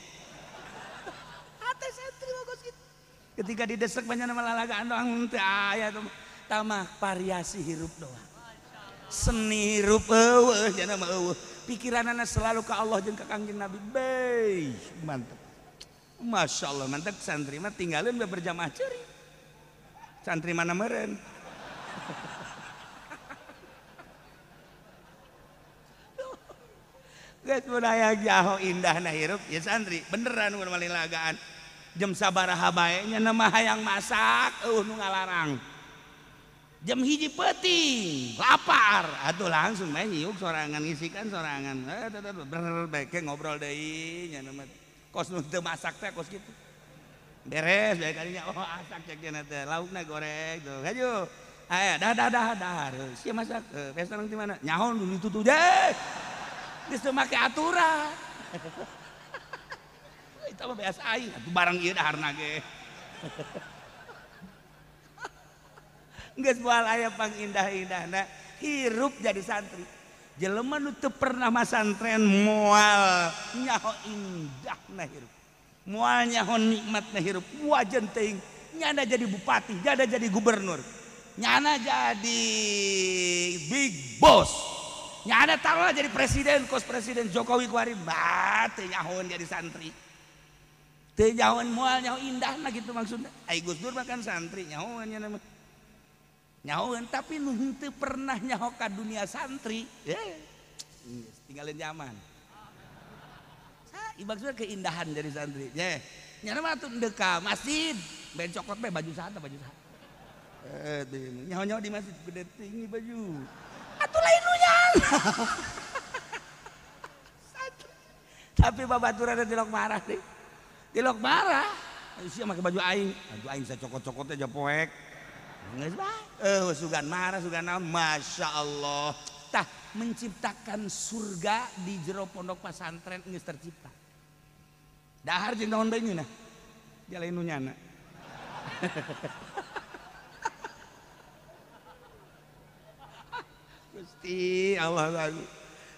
Hate santri mah kos kitu. Ketika didesek banyak nama lalagaan doang teu aya tuh. Tamah variasi hirup doang. Seni hirup eueuh cenah mah eueuh. Pikiranana selalu ke Allah jeung ka Kangjeng Nabi. Beuh, mantep. Masya Allah, mantep santri mah tinggalin we berjamaah ceuri. Santri mana meureun. Geus budaya jaho indahna hirup ya santri beneran mun malin lagaan. Jam sabaraha bae nya mah hayang masak eueuh nu ngalarang. Jam 1 peuting lapar atuh langsung bae nyiuk sorangan ngisikan sorangan bener bae ke ngobrol deui nya mah kos nu teu masak teh kos kitu. Beres bae kadinya oh asak cek cenah teh laukna goreng tuh hayu. Aya dah dah dah dah sia masak pesta nang di mana nyaho nu ditutup deh. Geus teu make aturan. Itu mah beas aing atuh barang ieu daharna ge. Geus moal aya pangindah-indahna hirup jadi santri. Jelema nu teu pernah masantren moal nyaho indahna hirup. Moal nyaho nikmatna hirup. Wajan teuing nyana jadi bupati, nyana jadi gubernur, nyana jadi big boss. Nyana taruhlah jadi presiden, kos presiden Jokowi kuari bah teu nyahoeun jadi santri. Teu nyahoeun moal nyaho indahna gitu maksudna. Ai Gus Dur mah kan santri nyahoeun nya mah. Nyahoeun tapi nu henteu pernah nyaho ka dunia santri. Tinggalin zaman. Sa maksudna keindahan jadi santri. Ye, nyana mah atuh endeu ka masjid, ben cokot bae baju saha baju saha. Nyaho-nyaho di masjid gede tinggi baju. Atuh lain nu nyana. Tapi babaturan tilok marah deh. Tilok marah. Sia make baju aing. Baju aing sacokot-cokot aja poek. Geus bae. Sugan marah sugan naon. Masya Allah. Tah menciptakan surga di jero pondok pesantren geus tercipta. Dahar jeung naon bae ngeunah. Dia lain nu nyana. Gusti Allah lagu.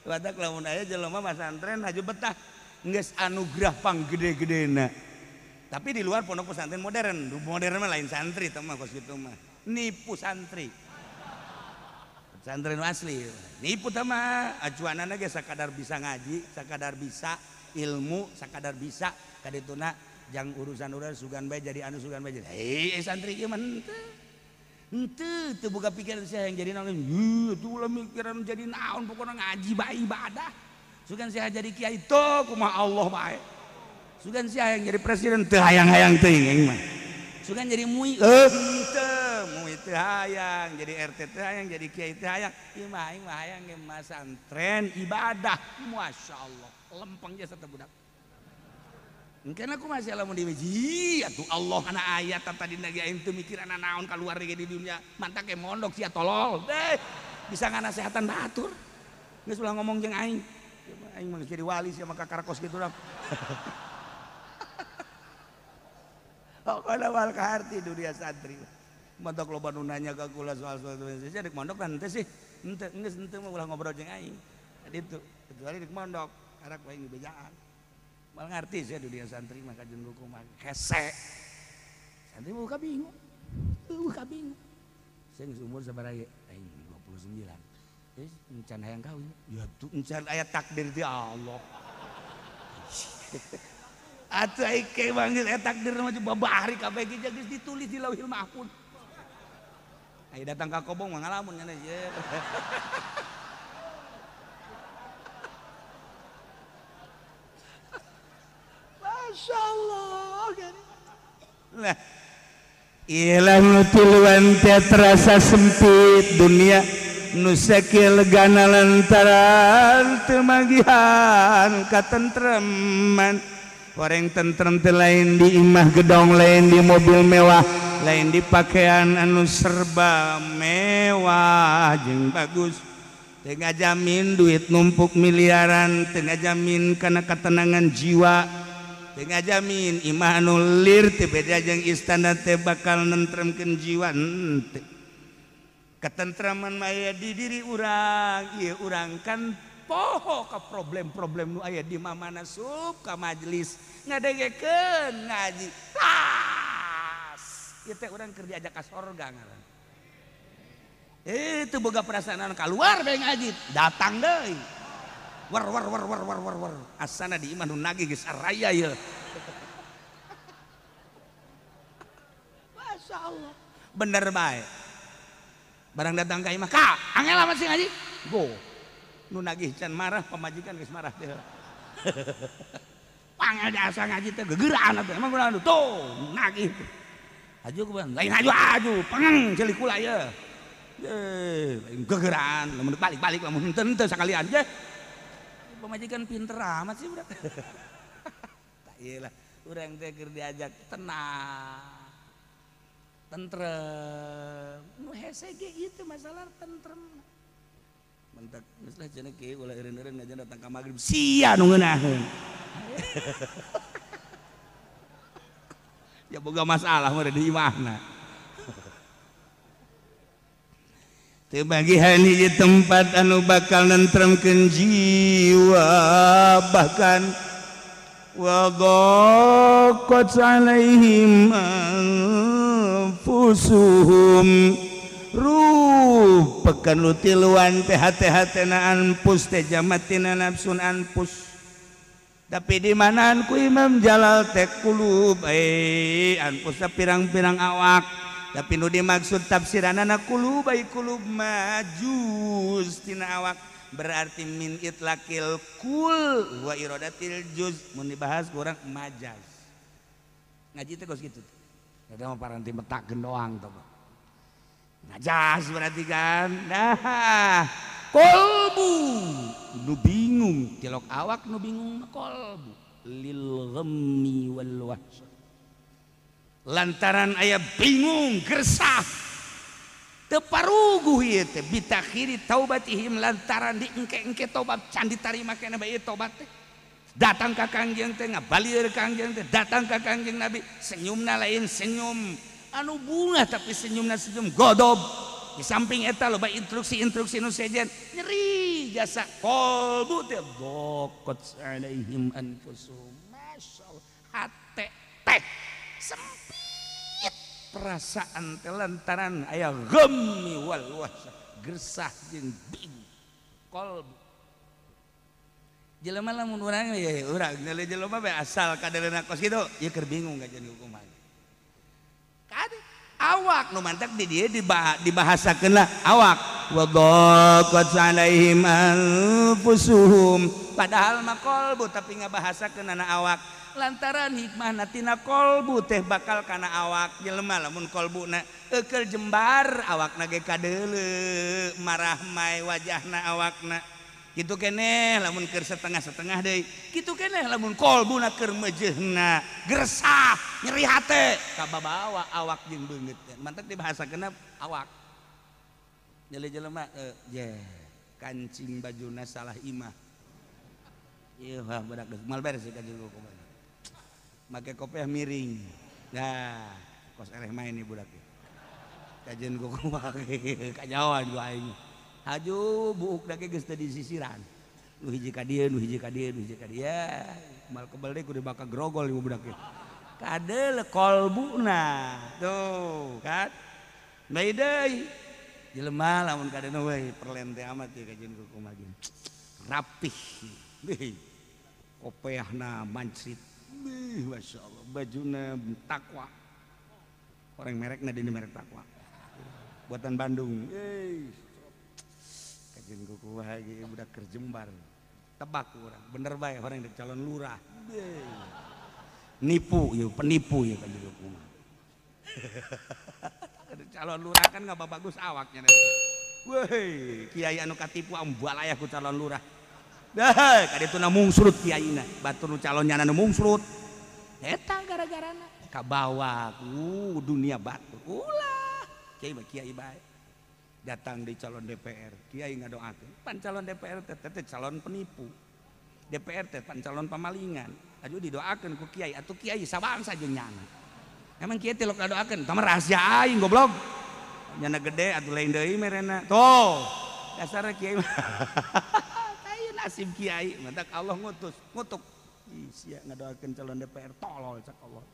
Batak lamun aya jelema pesantren haju betah geus anugerah panggede-gedena. Tapi di luar pondok pesantren modern, modern mah lain santri teh mah kos kitu mah. Nipu santri. Pesantren asli. Nipu teh mah acuanana ge sakadar bisa ngaji, sakadar bisa ilmu, sakadar bisa kadituna jang urusan-urusan sugan bae jadi anu sugan bae jadi. Hei santri ieu mah henteu. Henteu teu boga pikiran sia yang jadi naon. Heuh atuh ulah mikiran jadi naon pokona ngaji bae ibadah. Sugan sia jadi kiai teu kumaha Allah bae. Sugan sia yang jadi presiden teu hayang-hayang teuing aing mah. Sugan jadi MUI henteu, MUI teu hayang, jadi RT teu hayang, jadi kiai teu hayang. Ieu mah aing mah hayang ge masantren ibadah. Masyaallah, lempeng jasa teh budak. Mungkin aku masih lamun di hiji atuh Allah kana ayat tadi lagi aing teu mikiran naon kaluar ge di dunia. Mantak ge mondok sia tolol. Deh, bisa nganasehatan batur. Geus ulah ngomong jeung aing. Aing mah jadi wali sia mah kakarakos kitu dah. Pokona wal kaharti dunia santri. Mantak loba nu nanya ka kula soal-soal sia dek mondok kan henteu sih. Henteu geus henteu mah ulah ngobrol jeung aing. Ditu, kecuali dek mondok, karak aing dibejaan. Mal ngerti saya dunia santri mah kajen buku mah hese. Santri buka bingung. Buka bingung. Saya geus umur sabaraha ye? Aing 29. Geus encan hayang kawin. Ya tuh encan aya takdir ti Allah. Atuh aing ke manggil aya takdir mah babari kabeh ge geus ditulis di Lauhil Mahfuz. Aya datang ka kobong mah ngalamun nya ye. Masya Allah. Nah, ilang tiluan teh terasa sempit dunia nu sakieu legana lantaran teu magihan katentreman. Horeng tentrem teh lain di imah gedong, lain di mobil mewah, lain di pakaian anu serba mewah jeung bagus. Teu ngajamin duit numpuk miliaran, teu ngajamin kana ketenangan jiwa. Teu ngajamin imah anu lir teu beda jeung istana teh bakal nentremkeun jiwa henteu. Ketentraman mah aya di diri urang, ieu urang kan Poho ka problem-problem nu aya di mamana sub ka majelis ngadengekeun ngaji. Tas. Ieu teh urang keur diajak ka sorga ngaran. Itu boga perasaan keluar bae ngaji, datang deui. War war war war war war war. Asana di imah nu nagih geus araya ieu. Masya Allah. Bener bae. Barang datang ka imah, ka angel amat sih ngaji. Go. Nu nagih can marah, pamajikan geus marah teh. Pangel asa ngaji teh gegeraan atuh. Emang kunaon tuh nagih. Haju ku lain haju haju, pangeng ceuli kula ieu. Ye, lain gegeraan, lamun balik-balik lamun henteu henteu sakalian ye. Pamajikan pinter amat sih budak. Tak ieu lah, urang teh keur diajak tenang. Tentrem. Nu hese ge ieu teh masalah tentrem. Mentak geus lah cenah kieu ulah eureun-eureun ngajan datang ka magrib sia nu ngeunaheun. Ya boga masalah mah di imahna. Teu bagihan hiji tempat anu bakal nentremkeun jiwa bahkan wa dhaqat alaihim anfusuhum rupakan lu tiluan teh hate-hatena anfus teh jamatina nafsun anfus. Tapi di manaan ku Imam Jalal teh kulub anfus pirang-pirang awak. Tapi nu dimaksud tafsiranana kulub ai kulub majuz tina awak berarti min itlaqil kul wa iradatil juz mun dibahas kurang majaz. Ngaji teh kos kitu. Eta mah paranti metakeun doang teh. Najas berarti kan. Nah, kolbu nu bingung tilok awak nu bingung kolbu lil ghammi wal wahsyah. Lantaran aya bingung gersah teu paruguh ieu teh bitakhiri taubatihim lantaran diengke-engke tobat can ditarima keneh bae tobat teh. Datang ka Kangjeng teh ngabalieur Kangjeng teh datang ka Kangjeng Nabi senyumna lain senyum anu bunga tapi senyumna senyum godob. Di samping eta loba instruksi-instruksi nu sejen nyeri jasa qalbu teh dhaqat alaihim anfusuhum. Masyaallah hate teh sempit perasaan teh lantaran aya ghammi wal wahsyah gersah jeung bingung qalbu. Jelema lamun urang ya urang nilai jelema bae asal kadeuleuna kos kitu ieu keur bingung kajian hukuman. Kade awak nu mantak di dieu dibahasakeun lah awak wa dhaqat alaihim anfusuhum padahal mah qalbu tapi ngabahasakeun ana awak lantaran hikmahna tina qalbu teh bakal kana awak jelema lamun qalbuna eukeul jembar awakna ge kadeuleu marah mae wajahna awakna kitu keneh lamun keur setengah-setengah deui kitu keneh lamun qalbuna keur meujeuhna gersah nyeri hate kababawa awak jeung beungeut mantak dibahasakeun awak nyeli jelema ye kancing bajuna salah imah ieu wah budak geus moal beres kancing kumaha make kopiah miring nah kos eleh main ieu budak kajeun kumaha kanyawan ku aing haju buuk dake geus teu disisiran nu hiji ka dieu nu hiji ka dieu nu hiji ka dieu mal kebel deui kudu bakal grogol ieu budak kadeul qalbuna tuh kan bae deui jelema lamun kadeuna we perlen teh amat ieu kajeun kumaha rapih deui kopeahna mancrit beuh masyaallah bajuna takwa orang merekna dini merek takwa buatan Bandung euy kajeun kumaha ge budak keur jembar tebak urang bener bae orang dek calon lurah nipu ieu penipu ieu kajeun kumaha calon lurah kan nggak bagus awaknya woi kiai anu katipu ambalayah ku calon lurah dah kadituna mungsrut kiaina batur nu calon nyana nu mungsrut eta gara-garana kabawa ku dunia batur ulah kiai mah kiai bae datang di calon DPR kiai ngadoakeun pan calon DPR teh teh calon penipu DPR teh pan calon pamalingan aju didoakeun ku kiai atuh kiai sabangsa jeung nyana emang kiai teh lok ngadoakeun tah mah rahasia aing goblok nyana gede atuh lain deui merena tuh dasarna kiai mah Nasib kiai mantak Allah ngutus ngutuk. Ih sia ngadoakeun calon DPR tolol cak Allah.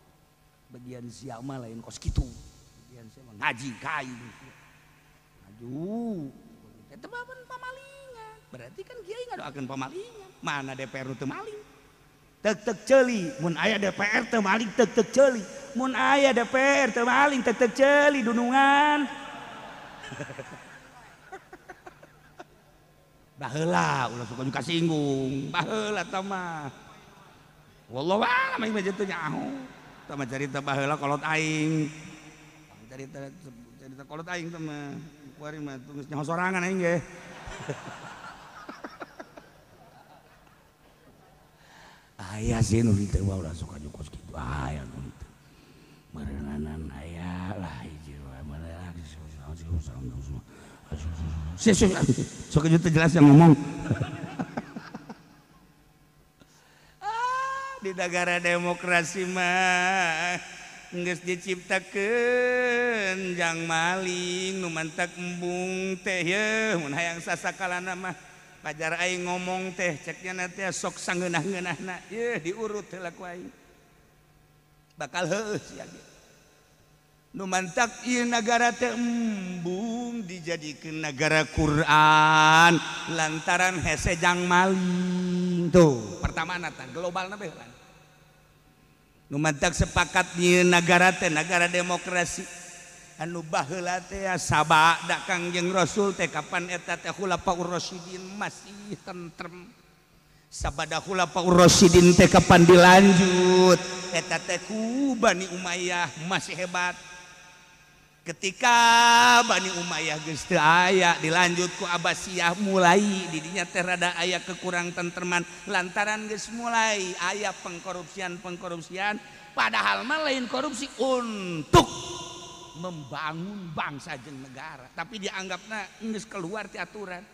Bagian sia mah lain kos kitu. Bagian sia mah ngaji ka aing. Maju. Eta mah pamalingan. Berarti kan kiai ngadoakeun pamalingan. Mana DPR nu teu maling? Tek-tek ceuli mun aya DPR teu maling tek-tek ceuli. Mun aya DPR teu maling tek-tek ceuli dunungan. Baheula ulah suka juga singgung. Baheula tah mah. Wallahu a'lam aing mah teu nyaho. Tah mah carita baheula kolot aing. Carita carita kolot aing tah mah. Kuari mah geus nyaho sorangan aing ge. Aya sih nu teu ulah suka jukos kitu aya nu teu. Meureunanan aya lah hiji wae meureun. Sok teu jelas yang ngomong. Di negara demokrasi mah geus diciptakeun jang maling nu mantak embung teh yeuh mun hayang sasakalana mah pajar aing ngomong teh ceknya teh sok sangeunah-ngeunahna yeuh diurut heula ku aing bakal heueuh sia ge nu mantak ieu nagara teh embung dijadikeun nagara Quran lantaran hese jang maling tuh pertama natan globalna bae heula nu mantak sepakat ieu nagara teh nagara demokrasi anu baheula teh sabada Kangjeng Rasul teh kapan eta teh Khulafaur Rasyidin masih tentrem sabada Khulafaur Rasyidin teh kapan dilanjut eta teh ku Bani Umayyah masih hebat ketika Bani Umayyah geus teu aya dilanjut ku Abbasiyah mulai didinya teh rada aya kekurang tentreman lantaran geus mulai aya pengkorupsian-pengkorupsian padahal mah lain korupsi untuk membangun bangsa jeung negara tapi dianggapna geus keluar ti aturan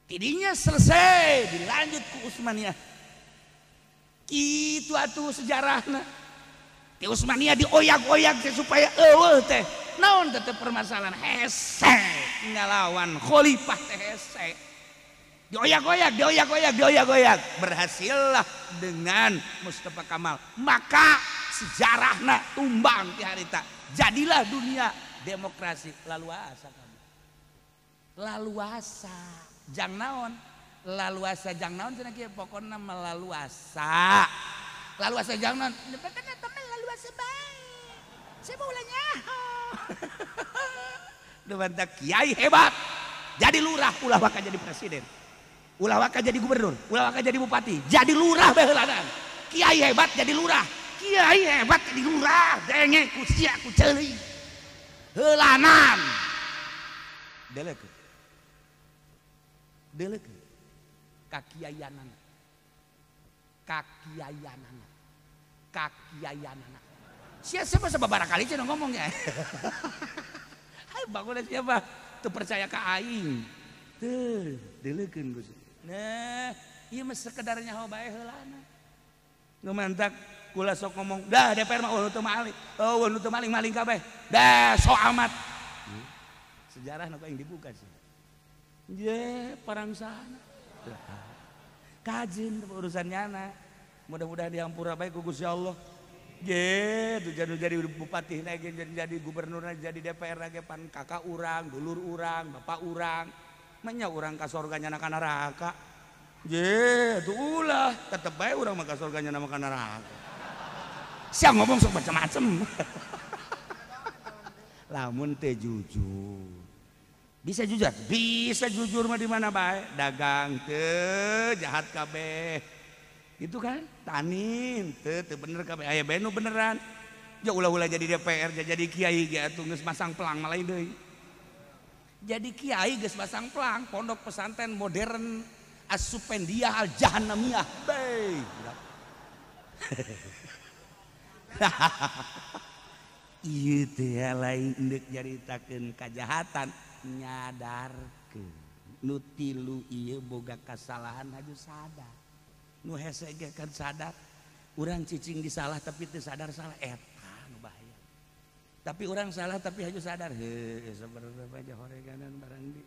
tidinya selesai dilanjut ku Utsmaniyah kitu atuh sejarahna ti Utsmaniyah dioyak-oyak teh supaya eueuh teh naon teh permasalahan hese ngalawan khalifah teh hese dioyak-oyak dioyak-oyak dioyak-oyak berhasillah dengan Mustafa Kamal maka sejarahna tumbang ti harita jadilah dunia demokrasi laluasa kamu laluasa jang naon laluasa jang naon cenah kieu pokona melaluasa laluasa jang naon nyebekan eta mah laluasa bae saya mau ulah nyaho nu kiai hebat jadi lurah ulah waka jadi presiden ulah waka jadi gubernur ulah waka jadi bupati jadi lurah bae heulanan kiai hebat jadi lurah kiai hebat jadi lurah denge ku sia ku ceuli heulanan delekeun delekeun kakiaianana kakiaianana kakiaianana sia siapa sababaraha kali cenah ngomong ya hayu bangun siapa teu percaya ka aing teu delekeun Gus nah ieu mah sekedar nyaho bae heulana nu mantak kula sok ngomong dah DPR mah eueuh teu maling eueuh nu teu maling maling kabeh dah sok amat sejarah nu aing dibuka sih ye parangsana kajeun urusan nyana mudah-mudahan dihampura bae ku Gusti Allah ye tuh jadi bupati na ge jadi gubernur na jadi DPR na ge pan kakak urang dulur urang bapak urang menya urang ka sorga nyana ka neraka ye tuh ulah tetep bae urang mah ka sorga nyana ka neraka sia ngomong sok macam-macam lamun teh jujur bisa jujur bisa jujur mah di mana bae dagang teu jahat kabeh gitu kan tanin teu teu bener kabeh aya bae nu beneran ja ulah-ulah jadi DPR jadi kiai ge atuh geus masang pelang mah lain deui jadi kiai geus masang pelang pondok pesantren modern As-Supendiyah Al-Jahannamiyah bae ieu teh lain deuk nyaritakeun kajahatan nyadarkeun nu tilu ieu boga kasalahan haju sadar nu hese ge kan sadar urang cicing di salah tapi teu sadar salah eta nu bahaya tapi urang salah tapi haju sadar heuh sabarna aja horeganan barang di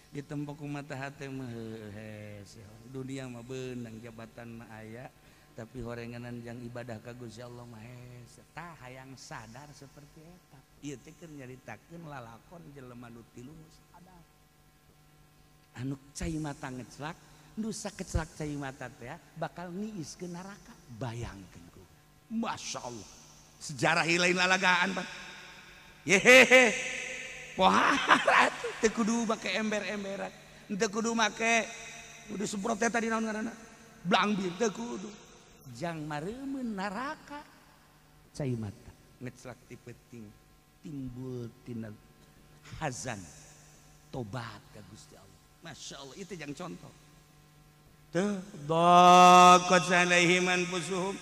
Ditempo ku mata hate mah hese. Dunia mah beunang, jabatan mah aya, tapi horenganan jang ibadah ka Gusti Allah mah hese. Tah hayang sadar seperti eta. Ieu teh keur nyaritakeun lalakon jelema nu tilu nu sadar. Anu cai mata ngeclak, nu sakeclak cai mata teh bakal ngiis ke neraka. Bayangkeun ku. Masya Allah. Sejarah lain lalagaan Pak. Yehehe. Pohara teu kudu make ember-emberan. Teu kudu make kudu semprot teh tadi naon ngaranna? Blangbir teu kudu. Jang mareumeun neraka. Cai mata ngeclak ti peuting timbul tina hazan tobat ka Gusti Allah. Masya Allah itu jang contoh. Tuh daqat alaihim anfusuhum,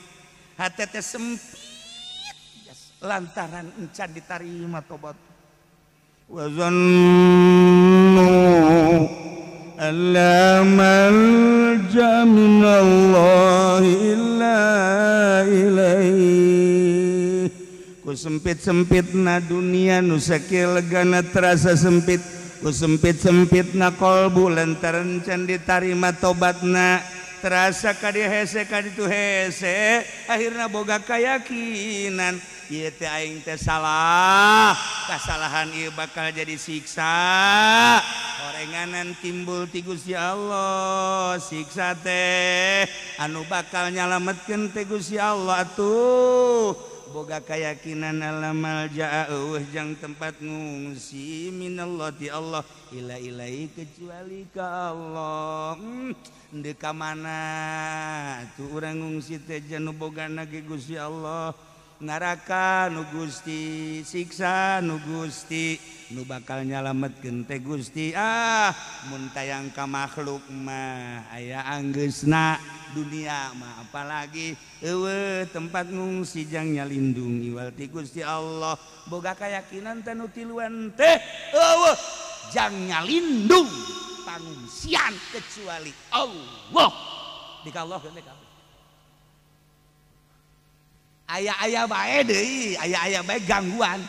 hate teh sempit lantaran encan ditarima tobat. Wa zannu alla malja minallahi illa ilaih. Ku sempit-sempitna dunia nu sakieu legana terasa sempit, ku sempit-sempitna kolbu lantaran can ditarima tobatna terasa ka dieu hese ka ditu hese, akhirna boga kayakinan ieu teh aing teh salah, kasalahan ieu bakal jadi siksa. Horenganan timbul ti Gusti Allah, siksa teh anu bakal nyalametkeun teh Gusti Allah atuh. Boga keyakinan alamal jaa eueuh jang tempat ngungsi minallah ti Allah ila ilahi kecuali ka Allah. Deuk ka mana tuh urang ngungsi teh janu bogana ge Gusti Allah. Neraka nu Gusti, siksa nu Gusti, nu bakal nyalametkeun teh Gusti. Ah, mun tayang ka makhluk mah aya anggeusna dunia mah apalagi eueuh tempat ngungsi jang nyalindung iwal ti Gusti Allah. Boga kayakinan teh nu tiluan teh eueuh jang nyalindung pangungsian kecuali Allah. Di ka Allah teh kabeh. Aya-aya bae deui, aya-aya bae gangguan.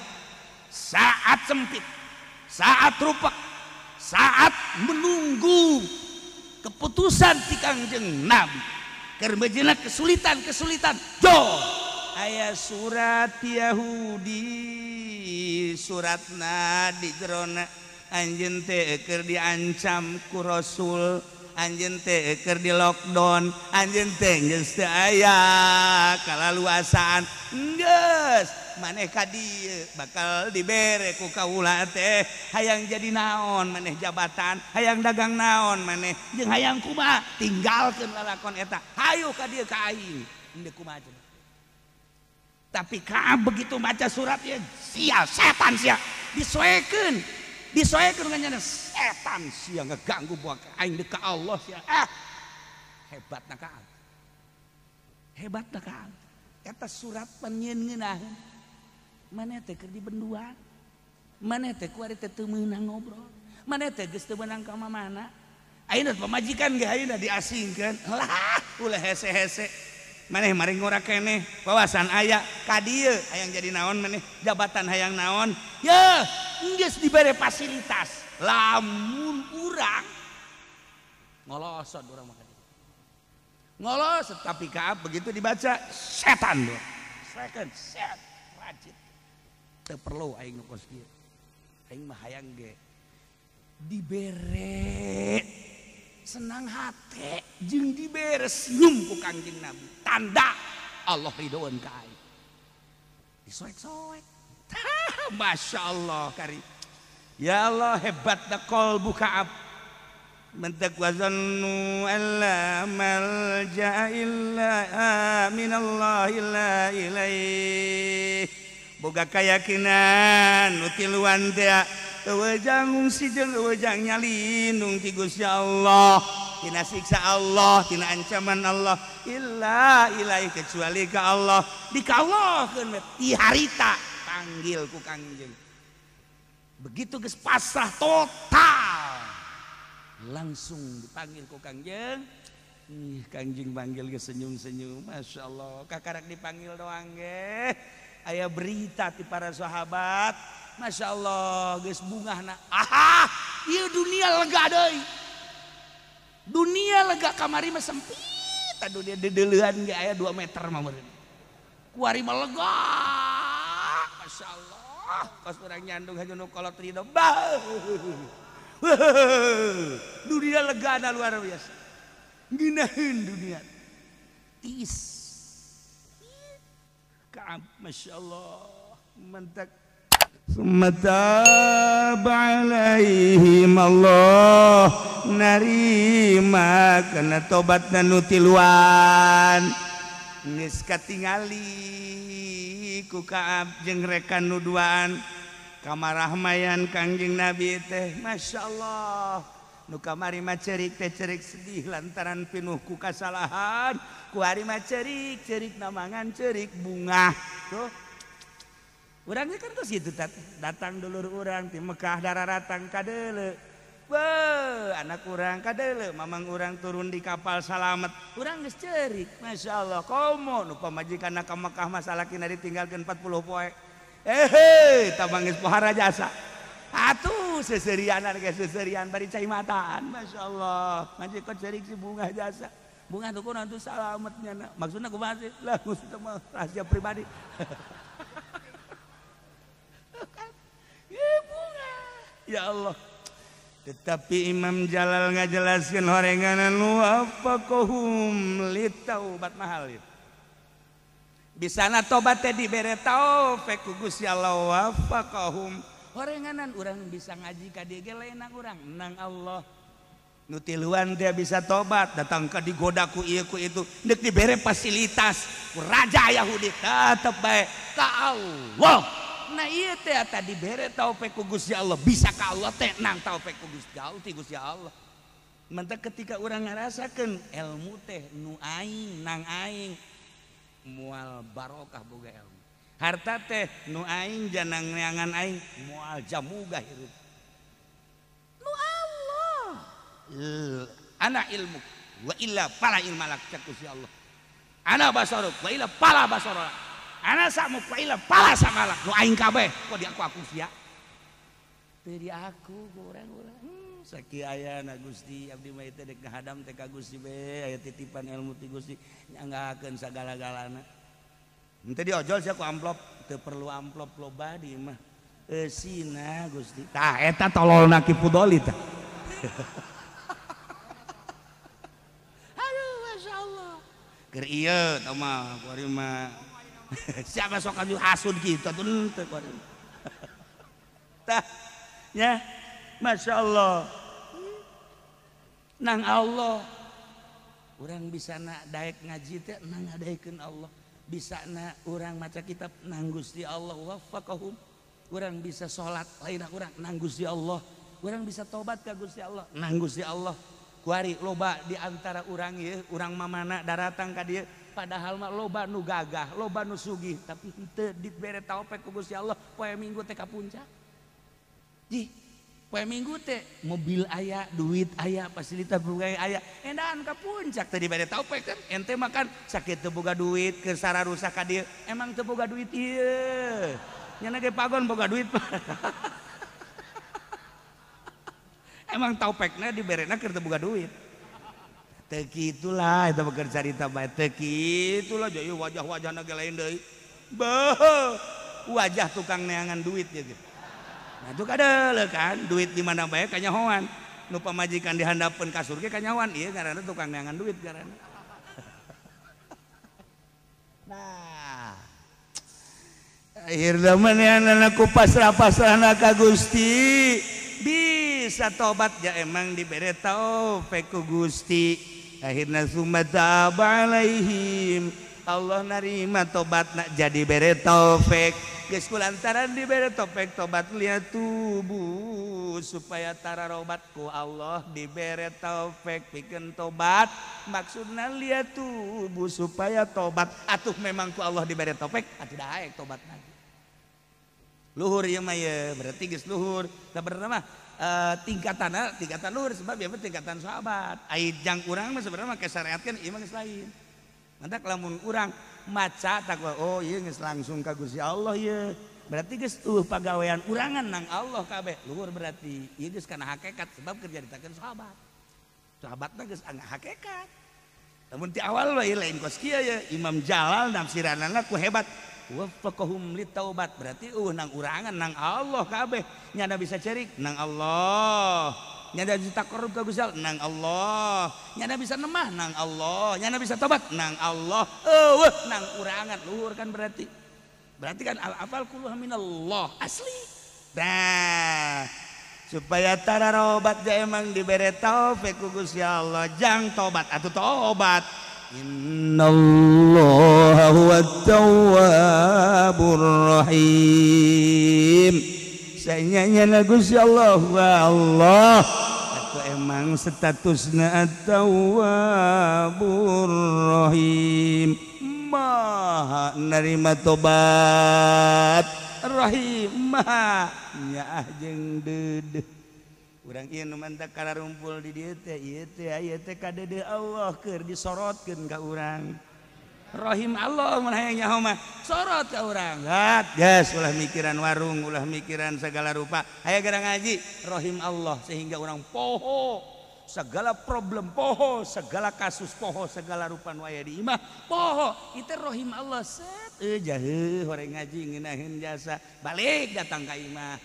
Saat sempit, saat rupak, saat menunggu keputusan ti Kangjeng Nabi. Keur mejeuna kesulitan-kesulitan. Jo, aya surat Yahudi, suratna di jerona anjeun teh keur diancam ku Rasul. Anjeun teh keur di lockdown, anjeun teh geus teu aya kalaluasaan. Geus, maneh ka dieu bakal dibere ku kaula teh. Hayang jadi naon maneh jabatan, hayang dagang naon maneh, jeung hayang kumaha tinggalkeun lalakon eta. Hayu ka dieu ka aing. Henteu kumaha cenah. Tapi ka begitu maca surat ieu, sia setan sia disoekeun. Disoekeun kan nyana setan sia ngeganggu buat aing deuk ka Allah sia. Ah, hebatna ka. Hebatna ka. Eta surat panyeun ngeunaheun. Maneh teh keur dibenduan. Maneh teh kuari teh teu meunang ngobrol. Maneh teh geus teu meunang ka mamana. Ayeuna pamajikan ge ayeuna diasingkeun. Lah, ulah hese-hese. Maneh maring ngora keneh, wawasan aya ka dieu hayang jadi naon maneh, jabatan hayang naon. Yeuh, geus dibere fasilitas. Lamun urang ngolosot urang mah. Ngolosot tapi ka begitu dibaca setan doang. Second set rajin. Teu perlu aing nu kos kieu. Aing mah hayang ge dibere senang hati jeung dibere senyum ku Kangjeng Nabi. Tanda Allah ridhoan ka aing. Disoek-soek. Masya Allah kari. Ya Allah hebatna qalbu Ka'ab. Mentak wazannu alla malja illa minallah illa ilaih. Boga kayakinan nu tiluan teh eueuh jang ngungsi jeung eueuh jang nyalindung ti Gusti Allah, tina siksa Allah, tina ancaman Allah, illa ilaih kecuali ka Allah. Dikallahkeun we ti harita panggil ku Kangjeng. Begitu geus pasrah total langsung dipanggil ku Kangjeng. Ih, Kangjeng panggil geus senyum-senyum, Masya Allah. Kakarak dipanggil doang ge. Aya berita ti para sahabat, Masya Allah geus bungahna. Aha, Ieu dunia lega deui. Dunia lega kamari mah sempit. Aduh dia dedeleuan ge aya 2 meter mah meureun. Kuari mah lega. Masyaallah, kos urang nyandung haja nu kolot ridho. Bah. Dunia legana luar biasa. Ngeunaheun dunia. Tis. Kaab masyaallah, mantak. Summa taba alaihim Allah narima kana tobatna nu tiluan. Geus katingali ku Kaab jeung rekan nu duaan kamarahmayan Kangjeng Nabi teh masyaallah. Nu kamari mah cerik teh cerik sedih lantaran pinuh ku kasalahan, ku hari mah cerik cerik namangan cerik bungah tuh. Urangnya kan terus gitu datang dulur urang di Mekah dararatang kadeule. Weh, anak urang kadeule, mamang urang turun di kapal salamet. Urang geus ceurik, masyaallah. Komo nu pamajikanna ka Mekah masalah kina ditinggalkeun 40 poe. Eh, tabang geus pohara jasa. Atuh seserianan ge seserian bari cai mataan, masyaallah. Majikan ceurik si bunga jasa. Bunga tuh kunaon tuh salametnya. Maksudna kumaha sih? Lah maksudna mah rahasia pribadi. Ya Allah. Tetapi Imam Jalal ngajelaskeun horenganan wafaqahum litaubat mahal ieu. Bisana tobat teh dibere taufik ku Gusti Allah wafaqahum. Horenganan urang bisa ngaji ka dieu ge lain nang urang, nang Allah. Nu tiluan teh bisa tobat, datang ka digoda ku ieu ku itu, deuk dibere fasilitas ku raja Yahudi tetep bae ka Allah. Nah iya teh tadi bere taufik ku Gusti Allah, bisa ka Allah teh nang taufik ku Gusti Allah ti Gusti Allah. Mentak ketika urang ngarasakeun ilmu teh nu aing nang aing moal barokah boga ilmu. Harta teh nu aing janang neangan aing moal jamuga hirup. Nu Allah. Ana ilmu wa illa fala ilma lak cak Gusti Allah. Ana basaruk wa illa fala basaruk. Ana samuk wa illa fala samalak. Nu aing kabeh kok di aku sia. Teu di aku urang-urang. Sakieu ayana Gusti abdi mah teh dek ngahadam teh ka Gusti be aya titipan ilmu ti Gusti nyanggakeun sagala-galana. Henteu diojol sia ku amplop, teu perlu amplop loba di mah. Eusina Gusti. Tah eta tololna Ki Fudoli tah. Aduh masyaallah. Keur ieu tah mah kuari mah. Siapa sok anu hasud kitu atuh henteu kuari. Tah nya masyaallah. Nang Allah. Urang bisa na daek ngaji teh nang ngadaekeun Allah. Bisa na urang maca kitab nang Gusti Allah wafaqahum. Urang bisa salat lain urang nang Gusti Allah. Urang bisa tobat ka Gusti Allah nang Gusti Allah. Kuari loba di antara urang ieu, urang mamana daratang ka dieu padahal mah loba nu gagah, loba nu sugih, tapi henteu dibere taufik ku Gusti Allah poe Minggu teh ka puncak. Jih, poe Minggu teh mobil aya, duit aya, fasilitas berbagai aya, endaan ka puncak teh dibere taufik kan. Ente makan sakit teu boga duit keur sararusak ka dieu, emang teu boga duit ieu. Nyana ge pagon boga duit. Emang taufekna diberena keur teu boga duit. Teu kitulah eta beker carita bae teu kitulah jadi wajah-wajahna ge lain deui. Beuh, wajah tukang neangan duit ya gitu. Nah itu kadeuleu kan duit di mana bae kanyahoan. Nu pamajikan dihandapeun kasur ge kanyahoan ieu ngaranna tukang neangan duit ngaranna. Nah, akhirna manehanna ku pasrah-pasrahna ka Gusti. Bisa tobat ya emang dibere taufik ku Gusti. Akhirna summa taba alaihim. Allah narima tobatna jadi bere taufik. Geus kulantaran dibere taufik tobat liatubu supaya tararobat ku Allah dibere taufik pikeun tobat. Maksudna liatubu supaya tobat. Atuh memang ku Allah dibere taufik atuh daek tobatna. Luhur ieu mah ye, berarti geus luhur. Sabenerna mah tingkatanna tingkatan luhur sebab ieu mah tingkatan sahabat. Ai jang urang mah sebenarnya mah syariatkeun ieu mah geus lain. Mantak lamun urang maca takwa oh ieu geus langsung ka Gusti Allah ieu. Berarti geus pagawean urangan nang Allah kabeh. Luhur berarti ieu geus kana hakikat sebab keur nyaritakeun sahabat. Sahabatna geus hakikat. Lamun ti awal we lain kos kieu ya Imam Jalal nafsiranana ku hebat. Waffaqahum litaubat berarti nang urangan nang Allah kabeh. Nyada bisa cerik nang Allah. Nyada bisa taqarrub ka Gusti nang Allah. Nyada bisa nemah nang Allah. Nyada bisa tobat nang Allah. Eueuh nang urangan luhur kan berarti. Berarti kan al-afal kulluha minallah asli. Nah, supaya tararobat ja emang dibere taufik ku Gusti Allah jang tobat atuh tobat. Innallaha huwat tawwabur rahim. Sanyanya Gusti Allah wa Allah atau emang statusna at-tawwabur rahim maha nerima tobat rahim maha nyaah jeung deudeuh urang ieu nu mantak kararumpul di dieu teh ieu teh aya teh kadeudeuh Allah keur disorotkeun ka urang rahim Allah mun hayang nyaho mah sorot ka urang hat geus ulah mikiran warung ulah mikiran segala rupa aya gara ngaji rahim Allah sehingga urang poho segala problem poho segala kasus poho segala rupa nu aya di imah poho itu rahim Allah set jaheuh horeng ngaji ngeunaheun jasa balik datang ka imah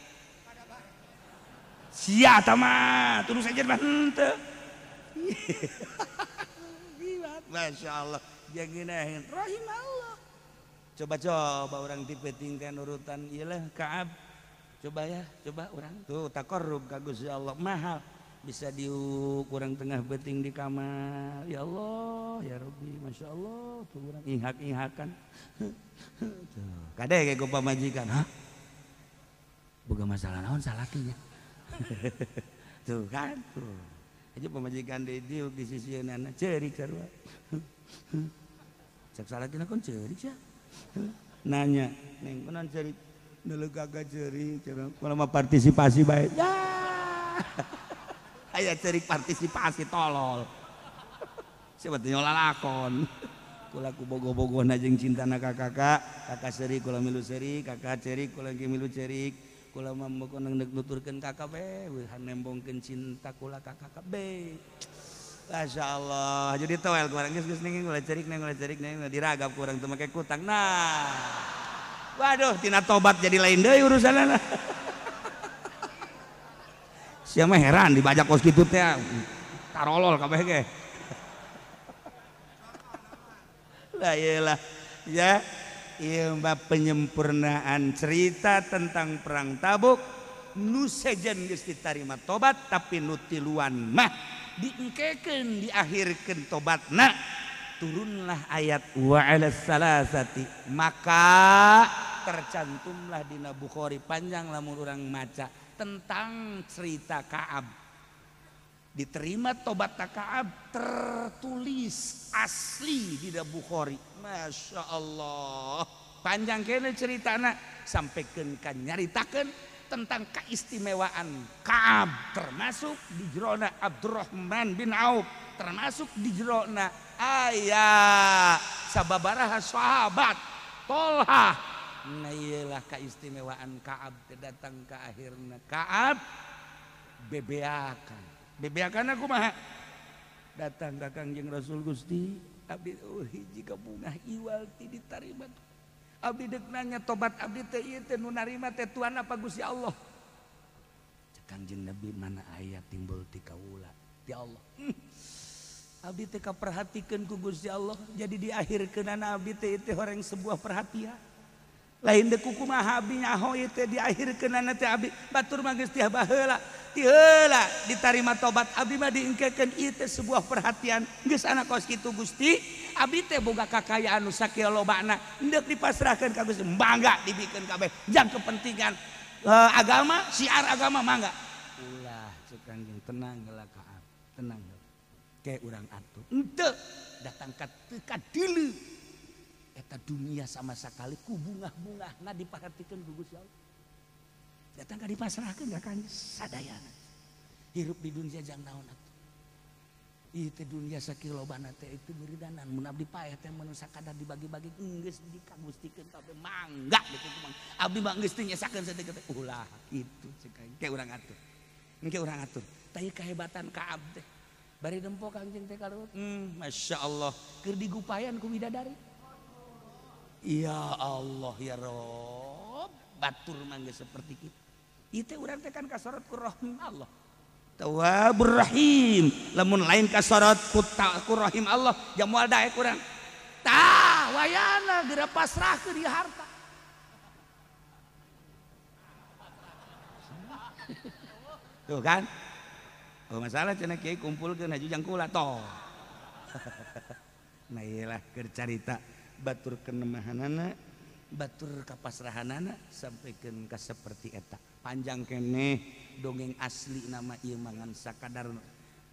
sia tah mah terus aja mah henteu. Masya Allah jangan rahim Allah. Coba-coba orang dipetingkan urutan iyalah Kaab. Coba ya, coba orang tuh taqarrub ka Gusti Allah mahal. Bisa diuk urang tengah beting di kamar. Ya Allah, ya Rabbi, Masya Allah tuh urang ihak-ihakan. Tuh, kade kayak ku pamajikan, hah? Boga masalah naon salakinya. Tuh kan, tuh. Aja pamajikan deui diuk di sisieunana ceurik sarua. Cek salakina kon ceurik sia. Nanya, neng kunaon ceurik? Deuleu gagah ceurik, cenah kula mah partisipasi bae. Ya. Aya ceurik partisipasi tolol. Sia teh lalakon. Kula ku bogoh-bogohna jeung cintana ka kakak, kakak ceurik kula milu ceurik, kakak ceurik kula ge milu ceurik. Kula mah mun deuk nuturkeun kakak we, nembongkeun cinta kula ka kakak be. Masya Allah, jadi toel kurang geus geus neng ulah cerik neng ulah cerik neng diragap kurang teu make kutang. Nah, waduh, tina tobat jadi lain deui urusanna. Sia mah heran dibajak kos kitu teh, tarolol kabeh ge. Lah iyalah, ya. Ieu mah penyempurnaan cerita tentang perang Tabuk. Nu sejen geus ditarima tobat tapi nu tiluan mah diengkekeun diakhirkeun tobatna turunlah ayat wa 'alas salasati maka tercantumlah dina Bukhari panjang lamun urang maca tentang cerita Ka'ab diterima tobat Ka'ab tertulis asli di Bukhari. Masya Allah panjang kene ceritana sampaikan ka nyaritakeun tentang keistimewaan Ka'ab termasuk di jerona Abdurrahman bin Auf termasuk di jerona aya sababaraha sahabat Tolhah. Nah iyalah keistimewaan Ka'ab datang ke akhirna Ka'ab bebeakan bebeakan aku mah datang ka Kangjeng Rasul Gusti abdi hiji kabungah iwal ti ditarima abdi deuk nanya tobat abdi teh ieu teh nu narima teh Tuhan apa Gusti Allah. Cek Kangjeng Nabi mana aya timbul ti kaula ti Allah. Abdi teh kaperhatikeun ku Gusti Allah jadi diakhirkeunana abdi teh teh horeng sebuah perhatian. Lain deuk kumaha abdi nyaho ieu teh diakhirkeunana teh abdi batur mah geus teh baheula ti heula ditarima tobat abdi mah diengkekeun ieu teh sebuah perhatian geus anak kos kitu Gusti abdi teh boga kakayaan nu sakieu lobana endek dipasrahkeun ka Gusti mangga dibikeun kabeh jang kepentingan agama siar agama mangga ulah cek Kangjeng tenang heula Kaab tenang heula ke urang atuh henteu datang ka teu kadeuleu eta dunia sama sekali ku bungah-bungahna diperhatikeun ku Gusti Allah datang ka dipasrahkeun ka Kangjeng sadayana hirup di dunia jang naon atuh Ieu teh dunia sakilobana teh itu muridanan mun abdi paeh teh mun sakadar dibagi-bagi geus dikagustikeun kabeh mangga kitu mah. Abdi mah geus teu nyesakeun saeutik teh ulah kitu cek aing. Engke urang atur. Engke urang atur. Tah kahebatan Kaab teh. Bari nempo Kangjeng teh kaluhur. Masya Allah keur digupayan ku bidadari. Ya Allah ya Rob, batur mah geus seperti kitu. Ieu teh urang teh kan kasorot ku rahim Allah. Tawwabur Rahim, lamun lain kasorot ku rahim Allah, jam moal daek urang. Tah wayana geura pasrahkeun ieu harta. Tuh kan? Oh masalah cenah kiai kumpulkeun haju jang kula toh. Nah iyalah keur carita batur kenemahanana, batur kapasrahanana sampaikan ka seperti eta. Panjang keneh dongeng asli nama ieu mangan sakadar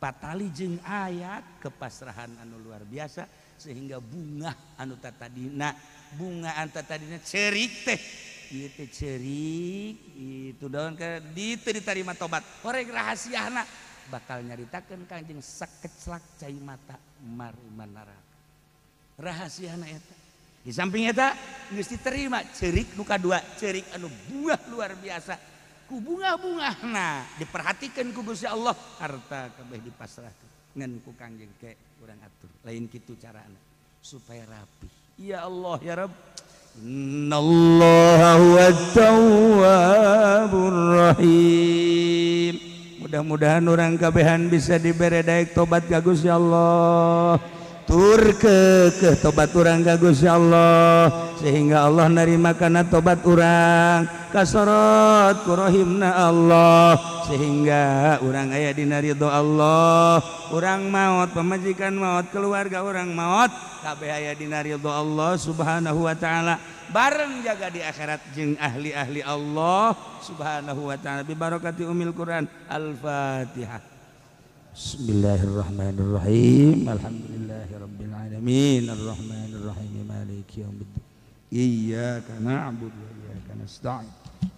patali jeung ayat kepasrahan anu luar biasa sehingga bunga anu tatadina bunga anu tatadina cerik teh ieu teh cerik itu daun ke ditu ditarima tobat horeng rahasiana bakal nyaritakeun Kangjeng sakeclak cai mata maruman neraka rahasiana eta. Di samping eta geus diterima cerik nu kadua cerik anu buah luar biasa ku bunga-bungahna diperhatikan ku Gusti Allah harta kabeh dipasrahkeun ngan ku Kangjeng ke urang atur lain kitu carana supaya rapi. Ya Allah ya Rabb, innallaha huwat tawwabur rahim. Mudah-mudahan urang kabehan bisa dibere daek tobat ka Gusti Allah. Tur ke tobat urang ka Gusti Allah sehingga Allah narima kana tobat urang kasorot ku rahimna Allah sehingga urang aya dina ridho Allah, urang maot pamajikan maot keluarga urang maot kabeh aya dina ridho Allah Subhanahu wa taala bareng jaga di akhirat jeung ahli-ahli Allah Subhanahu wa taala bi barakati umil Quran. Al-Fatihah. Bismillahirrahmanirrahim. Alhamdulillahirabbil alamin arrahmanirrahim maliki yaumiddin. Iyyaka na'budu wa iyyaka nasta'in.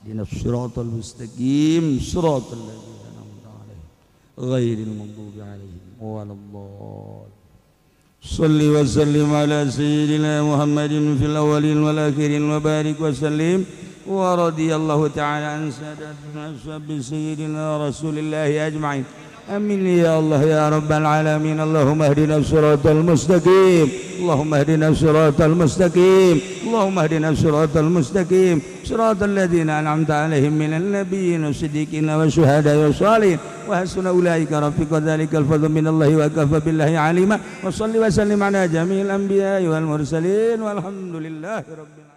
Ihdinas siratal mustaqim siratal ladzina an'amta 'alaihim ghairil maghdubi 'alaihim waladdallin. Shalli wa sallim ala sayyidina Muhammadin fil awwalin wal akhirin wa barik wa sallim wa radiyallahu ta'ala an sadatina ashabi sayyidina Rasulillahi ajma'in. Amin ya Allah ya Rabbal alamin. Allahumma ihdina siratal mustaqim. Allahumma ihdina siratal mustaqim. Allahumma ihdina siratal mustaqim. Siratal ladzina an'amta 'alaihim minan nabiyyin wash-shiddiqin wasyuhada'i wash-shalihin wa hasuna ulaika rafiqa. Dzalikal fadlu minallahi wa kafa billahi 'alima. Wa shalli wa sallim ala jami'il anbiya'i wal mursalin walhamdulillahi rabbil alamin.